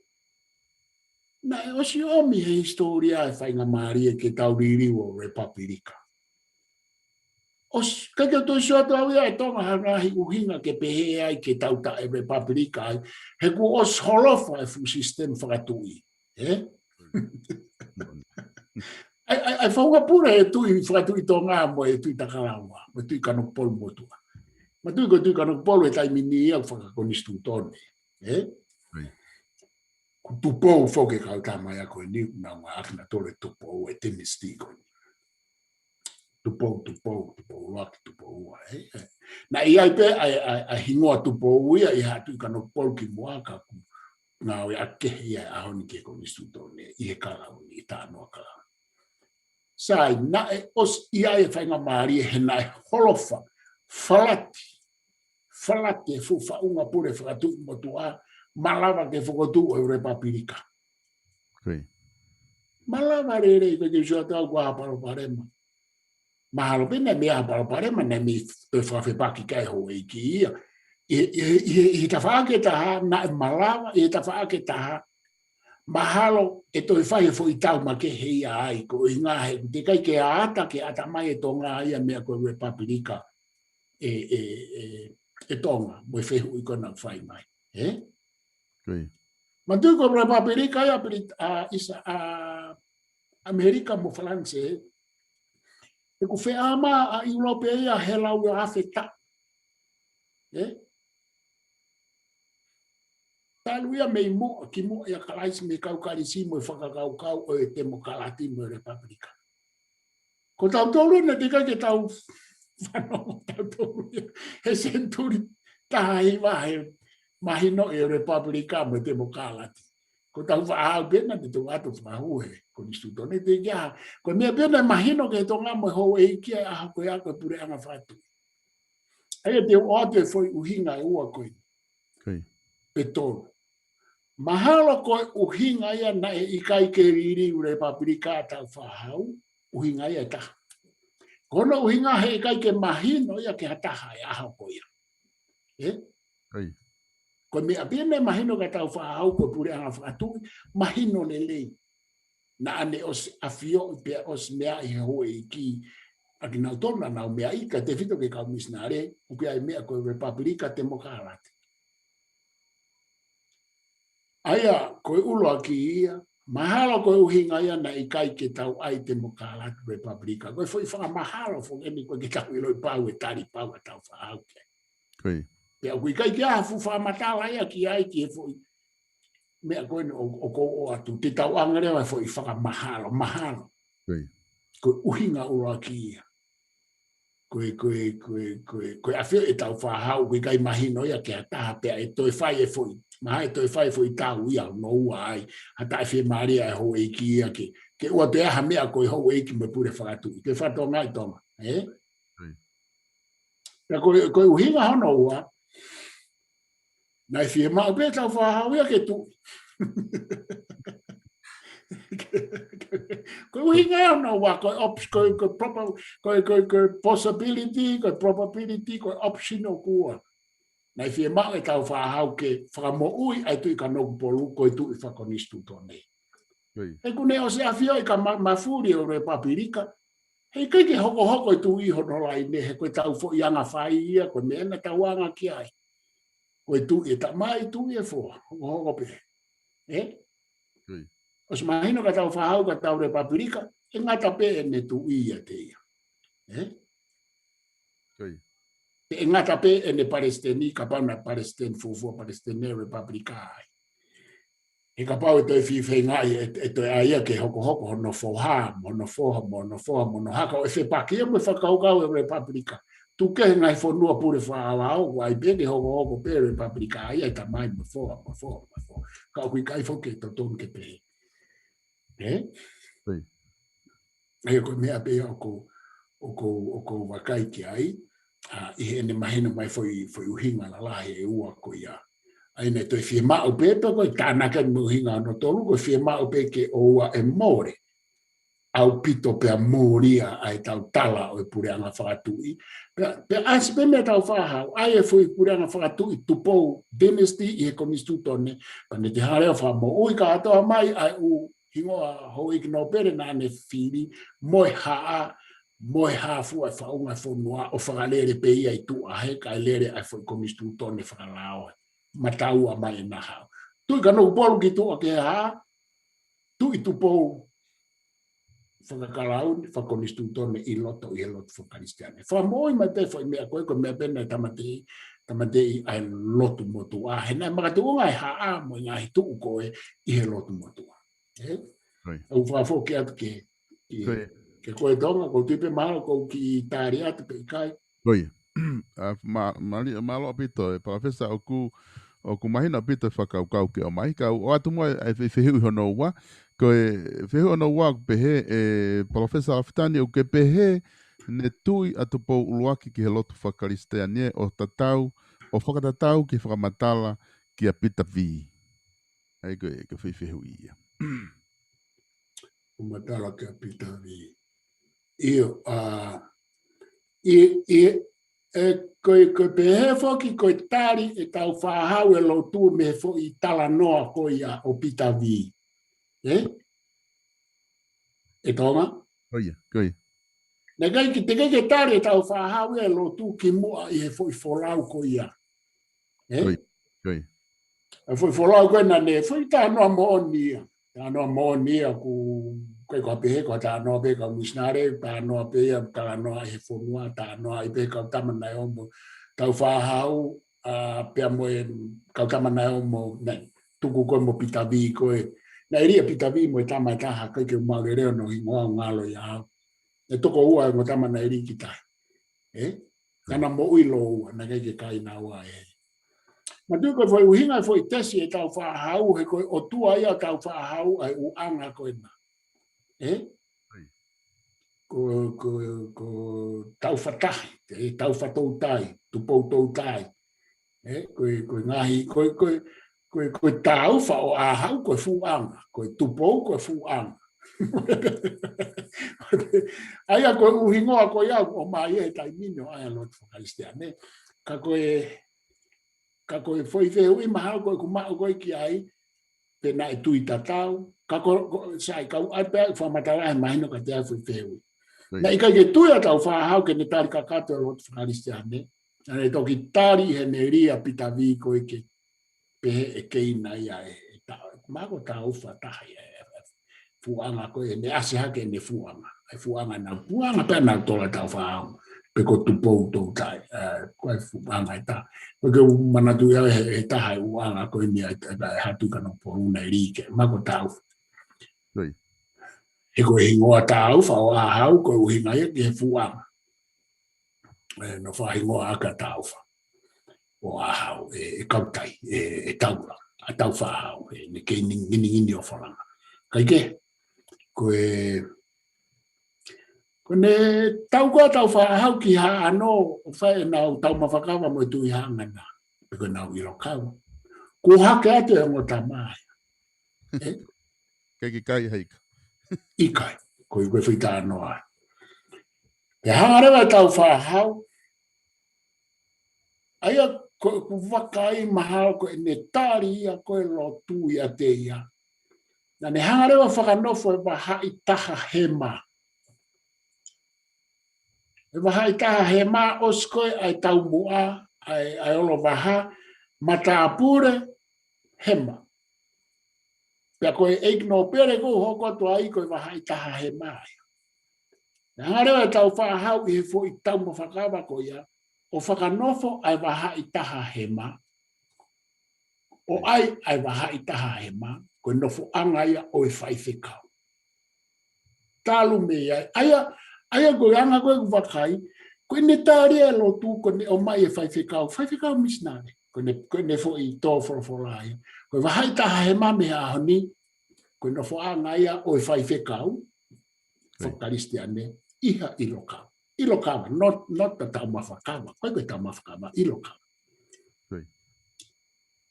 Naʻe ʻosi ʻomi he hisitōlia e faingamālie ke tau liliu ʻo Repapilika. ʻOsi, ʻikai ke u toe sio atu au ia ʻe Tonga ha ngaahi ʻuhinga ke pehē ai ke tau taʻe Repapilika ai, he kuo ʻosi holofa e fuʻu sisitemi fakatuʻi. ʻE? ʻA e, ʻa e, ʻa e founga pule e tuʻi fakatuʻi Tonga mo e Tuʻi Takalaua, mo e Tuʻi Kanokupolu motuʻa. Manatuʻi ko e Tuʻi Kanokupolu he taimi ni ia fakakonisitūtone. ʻE? Right. Ko Tupou foki e kau tama ia ko eni, naʻa nau ngāueʻaki nautolu e Tupou, e dynasty ko eni. Tupou, Tupou, Tupou ʻUluaki, Tupou Ua, ʻe, ʻe. Naʻe ʻi ai pē ʻa e, ʻa e, ʻa e hingoa Tupou ia ʻi he Tuʻi Kanokupolu kimuʻa ka kuo ngāueʻaki ia he ʻaho ni ki he konisitūtone ʻi he Kalauni, ʻi he talanoa Kalauni. Sai, naʻe ʻosi ʻi ai e faingamālie he naʻe holofa, falati, falati e fuʻu faʻunga pule fakatuʻi motuʻa, malava ke fokotuʻu e Repapilika. Ko ia. Malava lelei, ʻikai ke u sio atu au ko e hā ha palopalema. Mahalo pē naʻe meimei ha palopalema, naʻe meimei toe fakafepaki ki ai e houʻeiki ia. ʻI, ʻi, ʻi, ʻi he tafaʻaki ʻe taha, naʻe malava, ʻi he tafaʻaki ʻe taha, mahalo ʻe toe fai e foʻi tau makehe ia ai, ko e ʻuhinga he ʻoku teʻeki ai ke ʻata, ke ʻata mai ʻe Tonga ia meʻa ko e Repapilika ʻe, ʻe, ʻe, ʻe Tonga, mo e fehuʻi ko ena ʻoku fai mai. Ē? Ko ia. Manatuʻi ko e Repapilika ia Pirit-, ʻa, ʻIsa-, ʻa, ʻAmelika mo Falanisē, ʻoku feʻamā ʻa ʻIulope ia he lau ʻe afe taʻu. Ē? Talu ia mei muʻa, kimuʻa ʻia Kalaisi mei he kau Kalisi mo e fakakaukau ʻo e temokalati mo e Repapilika. Ko tautolu naʻe teʻeki ai ke tau fanongo tautolu ia he senituli taha hiva he mahino e Repapilika mo e temokalati. Ko ʻetau faʻahi pē naʻe tuʻu atu fakahū he konisitūtone teʻeki ai. Ko e meʻa pē naʻe mahino ki he Tonga mo e houʻeiki ʻa e ʻaho ko ia ko e puleʻanga fakatuʻi. ʻA ia te u ʻoatu e foʻi ʻuhinga ʻe ua ko ē. Ko ia. Pe tolu. Mahalo ko e ʻuhinga ia naʻe ʻikai ke liliu Repapilika Taufaʻāhau, ʻuhinga ia ʻe taha. Ko hono ʻuhinga he ʻikai ke mahino ia ki ha taha e ʻaho ko ia. Ē? Ko ia. Ko e meʻa pē naʻe mahino kia Taufaʻāhau ko e puleʻanga fakatuʻi, mahino lelei. Naʻa ne ʻosi ʻafioʻi pea ʻosi meaʻi he houʻeiki ʻa kinautolu naʻa nau meaʻi, kae tefito ki he kau misinale, ʻoku ʻi ai e meʻa ko e Repapilika Temokalati. ʻA ia, ko e ʻuluaki ia, mahalo ko e ʻuhinga ia naʻe ʻikai ke tau ʻai temokalati Repapilika. Ko e foʻi fakamahalo foki eni ko e ke tau ʻiloʻi pau e tali pau ʻa Taufaʻāhau ki ai. Ko ia. Pea ʻoku ʻikai ke ʻi ai ha fuʻu fakamatala ia ki ai ki he foʻi meʻa ko eni ʻo, ʻoku ou ʻoatu. Te tau ʻange leva e foʻi fakamahalo, mahalo. Ko ia. Ko e ʻuhinga ʻuluaki ia. Ko e, ko e, ko e, ko e, ko e ʻafio ʻe Taufaʻāhau, ʻoku ʻikai mahino ia ki ha taha pea ʻe toe fai e foʻi. Mahalo ʻe toe fai e foʻi tau ia, hono ua ai. Ha taʻefiemālie ʻa e houʻeiki ia ke, ke ʻoua toe ʻi ai ha meʻa ko e houʻeiki mo e pule fakatuʻi. Ke fakatokangaʻi Tonga, ē? Ko ia. Pea ko e, ko e ʻuhinga hono ua, naʻe fiemaʻu pē Taufaʻāhau ia ke tuʻi. Ko e ʻuhinga ia hono ua, ko e op-, ko e, ko e proba-, ko e, ko e, ko e possibility, ko e probability, ko e option ʻoku ua. Naʻe fiemaʻu ʻe Taufaʻāhau ke fakamoʻui ʻa e Tuʻi Kanokupolu ko e tuʻi fakakonisitūtone. Ko ia. He kuo ne ʻosi ʻafioʻi ka ma-, mafuli ʻo Repapilika. He ʻikai ke hokohoko e tuʻi hono laine, he ko e tau foʻi anga fai ia, ko e meʻa naʻa tau anga ki ai. Ko e tuʻi e tamai, tuʻi e foha, hokohoko pē. Ē? Ko ia. ʻOsi mahino kia Taufaʻāhau ka tau Repapilika, ʻe ngata pē ʻene tuʻi ʻiate ia. Ē? Ko ia. Pea ʻe ngata pē ʻene palesiteni, kapau naʻe palesiteni fuofua palesiteni Repapilika ai. He kapau ʻe toe fifeingaʻi, ʻe, ʻe toe ʻai ia ke hokohoko hono foha, mo hono foha, mo hono foha, mo hono haka, ʻo e fepaki ia mo e fakakaukau e Repapilika. Tuku kehe ngaahi fonua pule fakaaoao, ʻoku ʻai pē ke hokohoko pē Repapilika ia e tamai mo e foha, mo e foha, mo e foha. Ka ʻoku ʻikai foki ke totonu ke pehē. Ē? Ko ia. ʻA ia ko e meʻa pē ia ʻoku ou, ʻoku ou, ʻoku ou vakai ki ai, ʻa, ʻi heʻene mahino mai foʻi, foʻi ʻuhinga lalahi ʻe ua ko ia. ʻA ia naʻe toe fiemaʻu pē pea ko e tānaki mo e ʻuhinga hono tolu, ko e fiemaʻu pē ke ʻoua ʻe mole ʻaupito pea mōlia ʻa e tau tala ʻo e puleʻanga fakatuʻi. Pea, pea ʻasi pē meia Taufaʻāhau, ʻa e foʻi puleʻanga fakatuʻi Tupou dynasty ʻi he konisitūtone, pea ne toe hanga leva ʻo fakamoʻui kātoa mai ʻa e ʻū hingoa houʻeiki nōpele naʻa ne fili, mo e haʻa, mo e hā fua e faʻunga e fonua ʻo fakalele pē ia ʻi tuʻa he kae lele ʻa e foʻi konisitūtone fakalaoa. Mataua mai ʻena hau. Tuʻi Kanokupolu ki tuʻa ki he haʻa, Tuʻi Tupou fakakalauni, fakakonisitūtone ʻi loto ʻi he lotu fakakalisitiane. Fakamoʻui mai pē foʻi meʻa ko ē, ko e meʻa pē naʻe tāmateʻi, tāmateʻi ʻa e lotu motuʻa. He naʻe makatuʻunga e haʻa mo e ngaahi tuʻu ko ē ʻi he lotu motuʻa. Ē? Ko ia. ʻOku ou fakafoki atu ke, ke, ko ia, ke koe Tonga, ʻoku ou tui pē mahalo ʻoku ou kiʻi tali atu pe ʻikai. Ko ia. ʻA, ma-, mali-, mālō ʻaupito e Palōfesa, ʻoku, ʻoku mahino ʻaupito e fakakaukau ke ʻomai, ka u ʻoatu muʻa e fe-, fehuʻi hono ua, ko e fehuʻi hono ua ʻoku pehē, ʻe Palōfesa Lafitani, ʻoku ke pehē ne tuʻi ʻa Tupou ʻUluaki ki he lotu fakakalisitiane ʻo tatau, ʻo fakatatau ki he fakamatala kia Pita V. ʻA ia ko e, ko e foʻi fehuʻi ia. ʻO matala kia Pita V. ʻIo, ʻa, ʻi, ʻi, ʻe, ko e, ko e pehē foki ko e tali ʻe Taufaʻāhau e lotu mei he foʻi talanoa ko ia ʻo Pita V. ʻE? ʻE Tonga? Ko ia, ko ia. Naʻe ʻikai ke, teʻeki ke tali ʻe Tāufaʻāhau ia e lotu kimuʻa ʻi he foʻi folau ko ia. ʻE? Ko ia, ko ia. E foʻi folau ko ena naʻe foʻi talanoa moʻoni ia. Talanoa moʻoni ia ʻoku, ʻikai ko ha pehē, ko ha talanoa pē kau misinale, talanoa pē ia, talanoa ʻi he fonua, talanoa ʻi pē kau tama naʻe ō mo Tāufaʻāhau, ʻa, pea mo e kau tama naʻe ō mo, naʻe tuku ko ē mo Pita Vī ko ē. Naʻe lī ʻa Pita Vī mo e tama ʻe taha, ʻikai ke u maʻu lelei hono hingoa, ʻoku ngalo ia au. ʻE toko ua e ongo tama naʻe lī ki tahi. ʻE? Naʻa na moʻui lōua, naʻe ʻikai ke kai naua ē. Manatuʻi ko e foʻi ʻuhinga e foʻi tesi ʻe Tāufaʻāhau, he ko e ʻotua ia ʻo Tāufaʻāhau ʻa e ʻuʻanga ko ena. ʻE? Ko, ko, ko Tāufa Tahi, ʻe Tāufa Toutai, Tupou Toutai. ʻE, ko e, ko e ngaahi, ko e, ko e, ko e, ko e Tāufa ʻo ʻĀhau, ko e fuʻanga, ko e Tupou, ko e fuʻanga. ʻA ia ko e ʻū hingoa ko ia ʻoku ʻomai he taimi ni ʻo ʻai ʻa e lotu faka-Kalisitiane. Ka ko e, ka ko e foʻi fehuʻi mahalo ko ʻeku maʻu ko ē ki ai, pe naʻe tui tatau, ka ko, ko, sai, kau ʻai pē ʻa e fakamatala he mahino ka te ai foʻi fehuʻi. Naʻe ʻikai ke tui ʻa Tāufaʻāhau ke ne tali kakato e lotu faka-Kalisitiane, naʻa ne toki tali heʻene lī ʻa Pita Vī ko ē ke pehē ʻe Keina ia ʻe, ʻe ta-, mahalo ko Tāufa Tahi ʻe, ʻe, ʻe fuʻanga ko ē, ne ʻasi hake ʻene fuʻanga. ʻE fuʻanga na, fuʻanga pē na tola Tāufaʻāhau. Pe ko Tupou Toutai, ʻe, ko e fuʻanga ʻe taha. Ko ke u manatu ia he, he taha e ʻuʻanga ko eni ʻa e, ʻa e Hatuikanokupolu naʻe lī ke, mahalo ko Tāufa. He ko e hingoa Tāufa ʻo ʻĀhau, ko e ʻuhinga ia ki he fuʻanga. ʻE, naʻe fakahingoa ʻaki ʻa Tāufa ʻo ʻĀhau, ʻe, ʻe Kautai, ʻe, ʻe Taula, ʻa Tāufaʻāhau, ʻe, ne kei ni-, nginingini ʻo falanga. Kae kehe, ko e, ko ʻene tau ko ē ʻa Tāufaʻāhau ki Haʻano ʻo fai ʻenau taumafa kava mo e Tuʻi Haʻangana, pe ko ʻenau ʻilo kava. Kuo hake atu e ongo tama ia. ʻE? ʻIkai ke kai ha ika. ʻIkai, ko e, ko e foʻi talanoa. Pea hanga leva ʻe Tāufaʻāhau, ʻa ia ko ʻeku vakai mahalo ko ʻene tali ia ko e lotu ʻiate ia. Naʻa ne hanga leva fakanofo e vahaʻi taha hema. E vahaʻi taha hema ʻosi ko ē ʻa e taumuʻa, ʻa e, ʻa e olovaha, matāpule, hema. Pea ko e ʻeiki nōpele ʻoku hoko atu ai ko e vahaʻi taha hema ia. Naʻe hanga leva ʻe Tāufaʻāhau ʻi he foʻi taumafa kava ko ia, ʻo fakanofo ʻa e vahaʻi taha hema, ʻo ʻai ʻa e vahaʻi taha hema, ko e nofoʻanga ia ʻo e faifekau. Talu mei ai, ʻa ia, ʻa ia ko e anga ko ē ʻeku vakai, ko ʻene tali e lotu ko ʻene ʻomai e faifekau, faifekau misinale, ko ʻene, ko ʻene foʻi tō folofola ia. Ko e vahaʻi taha hema mei he ʻaho ni, ko e nofoʻanga ia ʻo e faifekau faka-Kalisitiane, ʻi ha ʻilo kava. ʻIlo kava, not, not the taumafa kava, ko e, ko e taumafa kava, ʻilo kava.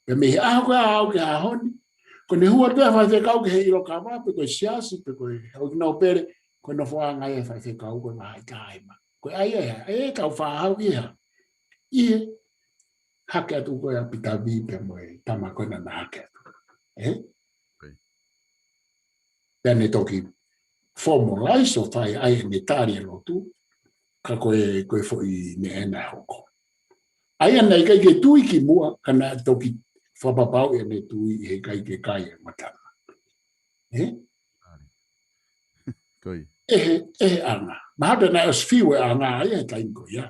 Pea mei he ʻaho ko ē ʻo aʻu ki he ʻaho ni, ko ʻene hū atu e faifekau ki he ʻilo kava, pe ko e siasi, pe ko e ʻeiki nōpele, ko e nofoʻanga ia e faifekau, ko e vahaʻi taha hema. Ko e ʻai ia, ʻe Tāufaʻāhau ia. ʻI he hake atu ko ē ʻa Pita Vī pea mo e tama ko ē naʻa na hake atu. ʻE? Pea ne toki formalize ʻo fai ai ʻene tali e lotu, ka ko e, ko e foʻi meʻa ena ʻe hoko. ʻA ia naʻe ʻikai ke tui kimuʻa, ka naʻe toki fakapapauʻi ʻene tui ʻi he ʻikai ke kai e ongo tama. ʻE? Ko ia. ʻE he, ʻe he anga. Mahalo naʻe ʻosi fiu e anga ia he taimi ko ia.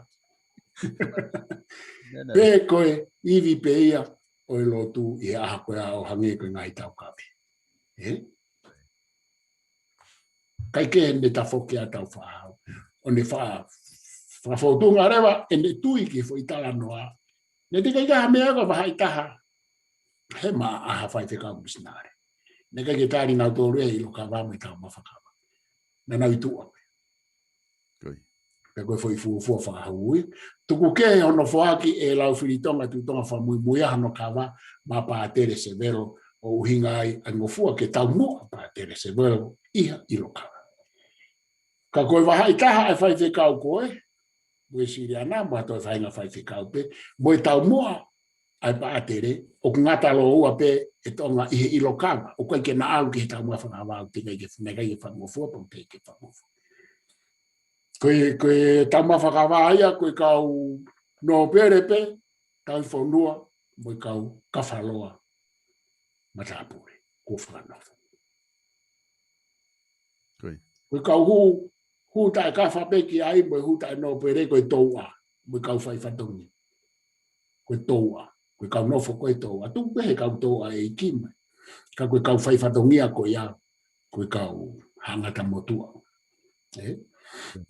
Pea ko e ivi pē ia ʻo e lotu ʻi he ʻaho ko ia ʻo hangē ko e ngaahi taukaveʻi. ʻE? Kae kehe ne tafoki ʻa Tāufaʻāhau. ʻO ne fa-, fakafōtunga leva ʻene tui ki he foʻi talanoa. Ne teʻeki ai ha meʻa ko e vahaʻi taha hema ʻa ha faifekau misinale. Ne ʻikai ke tali nautolu ia he ʻilo kava mo e taumafa kava. Naʻa nau ʻi tuʻa. Ko ia. Pea ko e foʻi fuofua fakahū ia. Tuku kehe hono foaki ʻe Laufilitonga Tuʻitonga Fakamuimuia hono kava maʻa Pātele Sevelo ʻo ʻuhinga ai ʻa e ngofua ke taumuʻa Pātele Sevelo ʻi ha ʻilo kava. Ka ko e vahaʻi taha ʻa e faifekau ko ē, Uēsiliana, mo ha toe faʻahinga faifekau pē, mo e taumuʻa ʻa e paʻatele, ʻoku ngata lōua pē ʻe Tonga ʻi he ʻilo kava, ʻoku ʻikai ke na ʻalu ki he taumafa fakavā, ʻoku teʻeki ke funa, ʻikai ke fakangofua, pea ʻoku teʻeki ke fakangofua. Ko e, ko e taumafa fakavā ia, ko e kau nōpele pē, tauhi fonua, mo e kau kafaloa matāpule, kuo fakanofo. Ko e. Ko e kau hū, hū taʻekafa pē ki ai, mo e hū taʻenōpele ko e touʻa, mo e kau faifatongia. Ko e touʻa, ko e kau nofo ko e touʻa. Tuku pē he kau touʻa ʻeiki mai. Ka ko e kau faifatongia ko ia, ko e kau hangata motuʻa. Ē?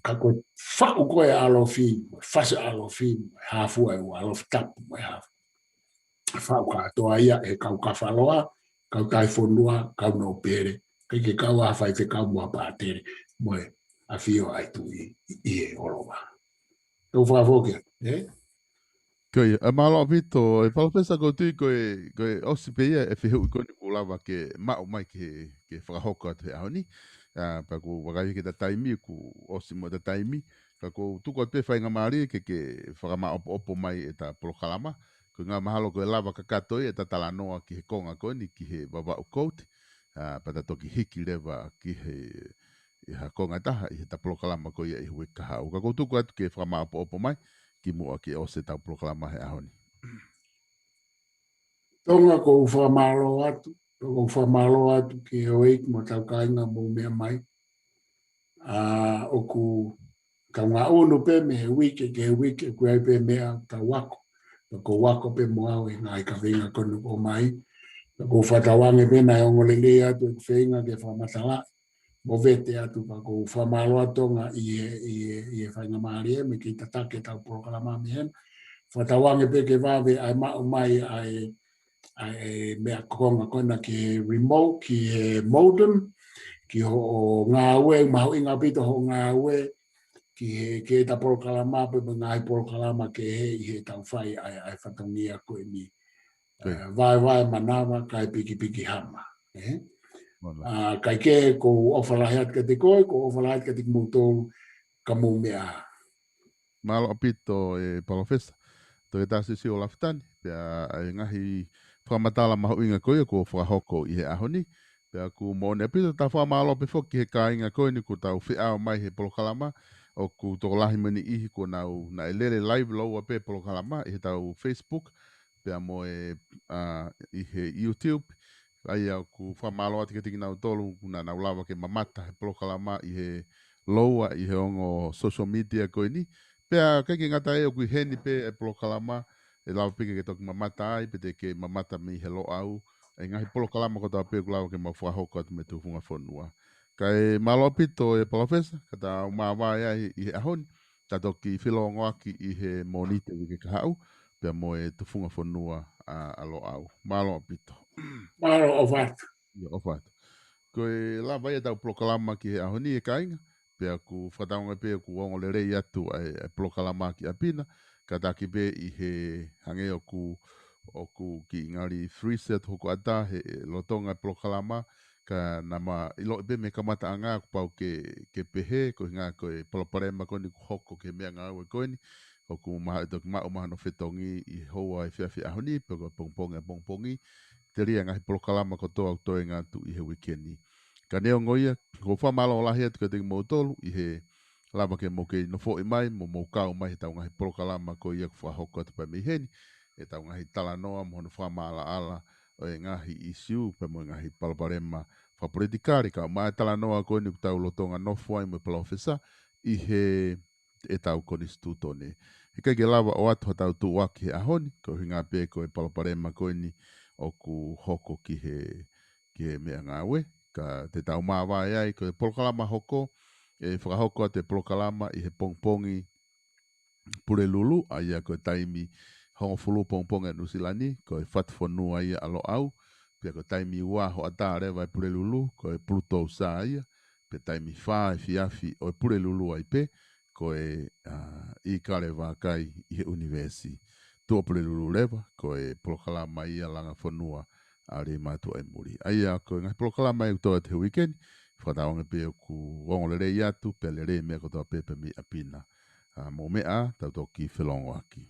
Ka ko e faʻu ko e ʻalofi, mo e fasi ʻalofi, mo e hafua e ua ʻalofi tapu, mo e hafu. Faʻu kātoa ia ʻe he kau kafaloa, kau tauhi fonua, kau nōpele, ʻikai ke kau ha faifekau mo ha paʻatele, mo e ʻafio ʻa e tuʻi ʻi, ʻi he ʻolova. Tau fakafoki atu, ē? Ko ia, ʻe mālō ʻaupito, ʻe Palōfesa, ʻoku ou tui ko e, ko e ʻosi pē ia e fehuʻi ko eni kuo lava ke maʻu mai ke, ke fakahoko atu he ʻaho ni. ʻA, pea ʻoku ou vakai ki heʻeta taimi, kuo ʻosi mo ʻeta taimi. Ka ʻoku ou tuku atu pē faingamālie ke, ke fakamāʻopoʻopo mai ʻeta polokalama. Ko e ʻuhinga mahalo ko e lava kakato ia ʻeta talanoa ki he konga ko eni, ki he Vavaʻu Code. ʻA, pea ta toki hiki leva ki he, ʻi ha konga ʻe taha, ʻi heʻeta polokalama ko ia ʻi he uike kahaʻu. Ka ʻoku ou tuku atu ke fakamāʻopoʻopo mai, kimuʻa ke ʻosi ʻetau polokalama he ʻaho ni. Tonga, ʻoku ou fakamālō atu, ʻoku ou fakamālō atu ki he houʻeiki mo hotau kāinga mou meʻa mai. ʻA, ʻoku tau ngaʻunu pē mei he uike ki he uike, ʻoku ʻi ai pē meʻa tau ako. Pea ʻoku ou ako pē mo au he ngaahi kaveinga ko eni ʻoku ʻomai. Pea ʻoku ou fakatauange pē naʻe ongo lelei atu ʻeku feinga ke fakamatalaʻi mo vete atu, pea ʻoku ou fakamālō atu Tonga ʻi he, ʻi he, ʻi he faingamālie mo e kei tataki ʻetau polokalama mei heni. Fakatauange pē ke vave ʻa e maʻu mai ʻa e, ʻa e meʻa konga ko ena ki he remote, ki he modem, ki hoʻo ngāue, mahuʻinga ʻaupito hoʻo ngāue, ki he, ki heʻeta polokalama, pea mo e ngaahi polokalama kehe ʻi heʻetau fai ʻa e, ʻa e fatongia ko eni. Ko ia. ʻE, vaevae manava, kae pikipiki hama. Ē? Mālō. ʻA, kae kehe, ʻoku ou ʻofa lahi atu kiate koe, ʻoku ou ʻofa lahi atu kiate kimoutolu, ka mou meʻa ā. Mālō ʻaupito ʻe Palōfesa Toketā Siosiua Lafitani, pea ʻa e ngaahi fakamatala mahuʻinga ko ia kuo fakahoko ʻi he ʻaho ni, pea ʻoku moʻoni ʻaupito ʻeta fakamālō pē foki he kāinga ko eni kuo tau feʻao mai he polokalama, ʻoku tokolahi mo e niʻihi kuo nau, naʻe lele live lōua pē polokalama ʻi heʻetau Facebook, pea mo e, ʻa, ʻi he YouTube, ʻa ia ʻoku fakamālō atu kiate kinautolu, kuo nau lava ke mamata he polokalama ʻi he lōua ʻi he ongo social media ko eni. Pea ʻikai ke ngata ai ʻoku ʻi heni pē e polokalama, ʻe lava pē ke toki mamata ai, pe te ke mamata mei he Loʻau, ʻa e ngaahi polokalama kotoa pē ʻoku lava ke mau fakahoko atu mei he tufunga fonua. Kae mālō ʻaupito ʻe Palōfesa, ka tau māvae ai ʻi he ʻaho ni, ta toki felongoaki ʻi he Mōnite uike kahaʻu, pea mo e tufunga fonua ʻa, ʻa Loʻau. Mālō ʻaupito. Mālō, ʻofa atu. ʻIo, ʻofa atu. Ko e lava ia ʻetau polokalama ki he ʻaho ni ʻe kāinga, pea ʻoku fakatauange pē ʻoku ongo lelei atu ʻa e, ʻa e polokalama ki ʻapi na, kātaki pē ʻi he hangē ʻoku, ʻoku kiʻi ngali freeze atu hoku ʻata he lolotonga e polokalama, ka naʻa ma ʻiloʻi pē mei he kamataʻanga kuo pau ke, ke pehē, ko e ʻuhinga ko e palopalema ko eni kuo hoko ki he meʻangāue ko eni, ʻoku mahalo ʻe toki maʻu mai hano fetongi ʻi he houa efiafi ʻaho ni, pe ko e pongipongi ʻapongipongi, telia e ngaahi polokalama kotoa ʻoku toenga atu ʻi he uike ni. Ka neongo ia, ʻoku ou fakamālō lahi atu kiate kimoutolu ʻi he lava ke mou kei nofoʻi mai, mo mou kau mai heʻetau ngaahi polokalama ko ia ʻoku fakahoko atu pē mei heni, ʻetau ngaahi talanoa mo hono fakamaʻalaʻala ʻo e ngaahi ʻisiū pea mo e ngaahi palopalema fakapolitikale, kae ʻumaʻā e talanoa ko eni ʻoku tau lolotonga nofo ai mo e Palōfesa ʻi he ʻetau konisitūtone. Heʻikai ke lava ʻoatu haʻatau tuʻuaki he ʻaho ni, ko e ʻuhinga pē ko e palopalema ko eni ʻoku hoko ki he, ki he meʻangāue, ka te tau māvae ai, ko e polokalama hoko, ʻe fakahoko atu e polokalama ʻi he pongipongi Pulelulu, ʻa ia ko e taimi hongofulu pongipongi ʻa Nuʻusila ni, ko e fatu fonua ia ʻa Loʻau, pea ko e taimi ua hoʻatā leva e Pulelulu, ko e Pluto Sā ia, pea taimi fā efiafi ʻo e Pulelulu ai pē, ko e, ʻa, ʻIkale Vākai ʻi he ʻUnivēsi. Tuʻapulelulu leva, ko e polokalama ia Langa Fonua ʻa Leimātuʻa ʻi Muli. ʻA ia ko e ngaahi polokalama ia ʻoku tō atu he uike ni, fakatauange pē ʻoku ongo lelei atu, pea lelei e meʻa kotoa pē pea mei ʻapi na. ʻA, mou meʻa ā, tau toki felongoaki.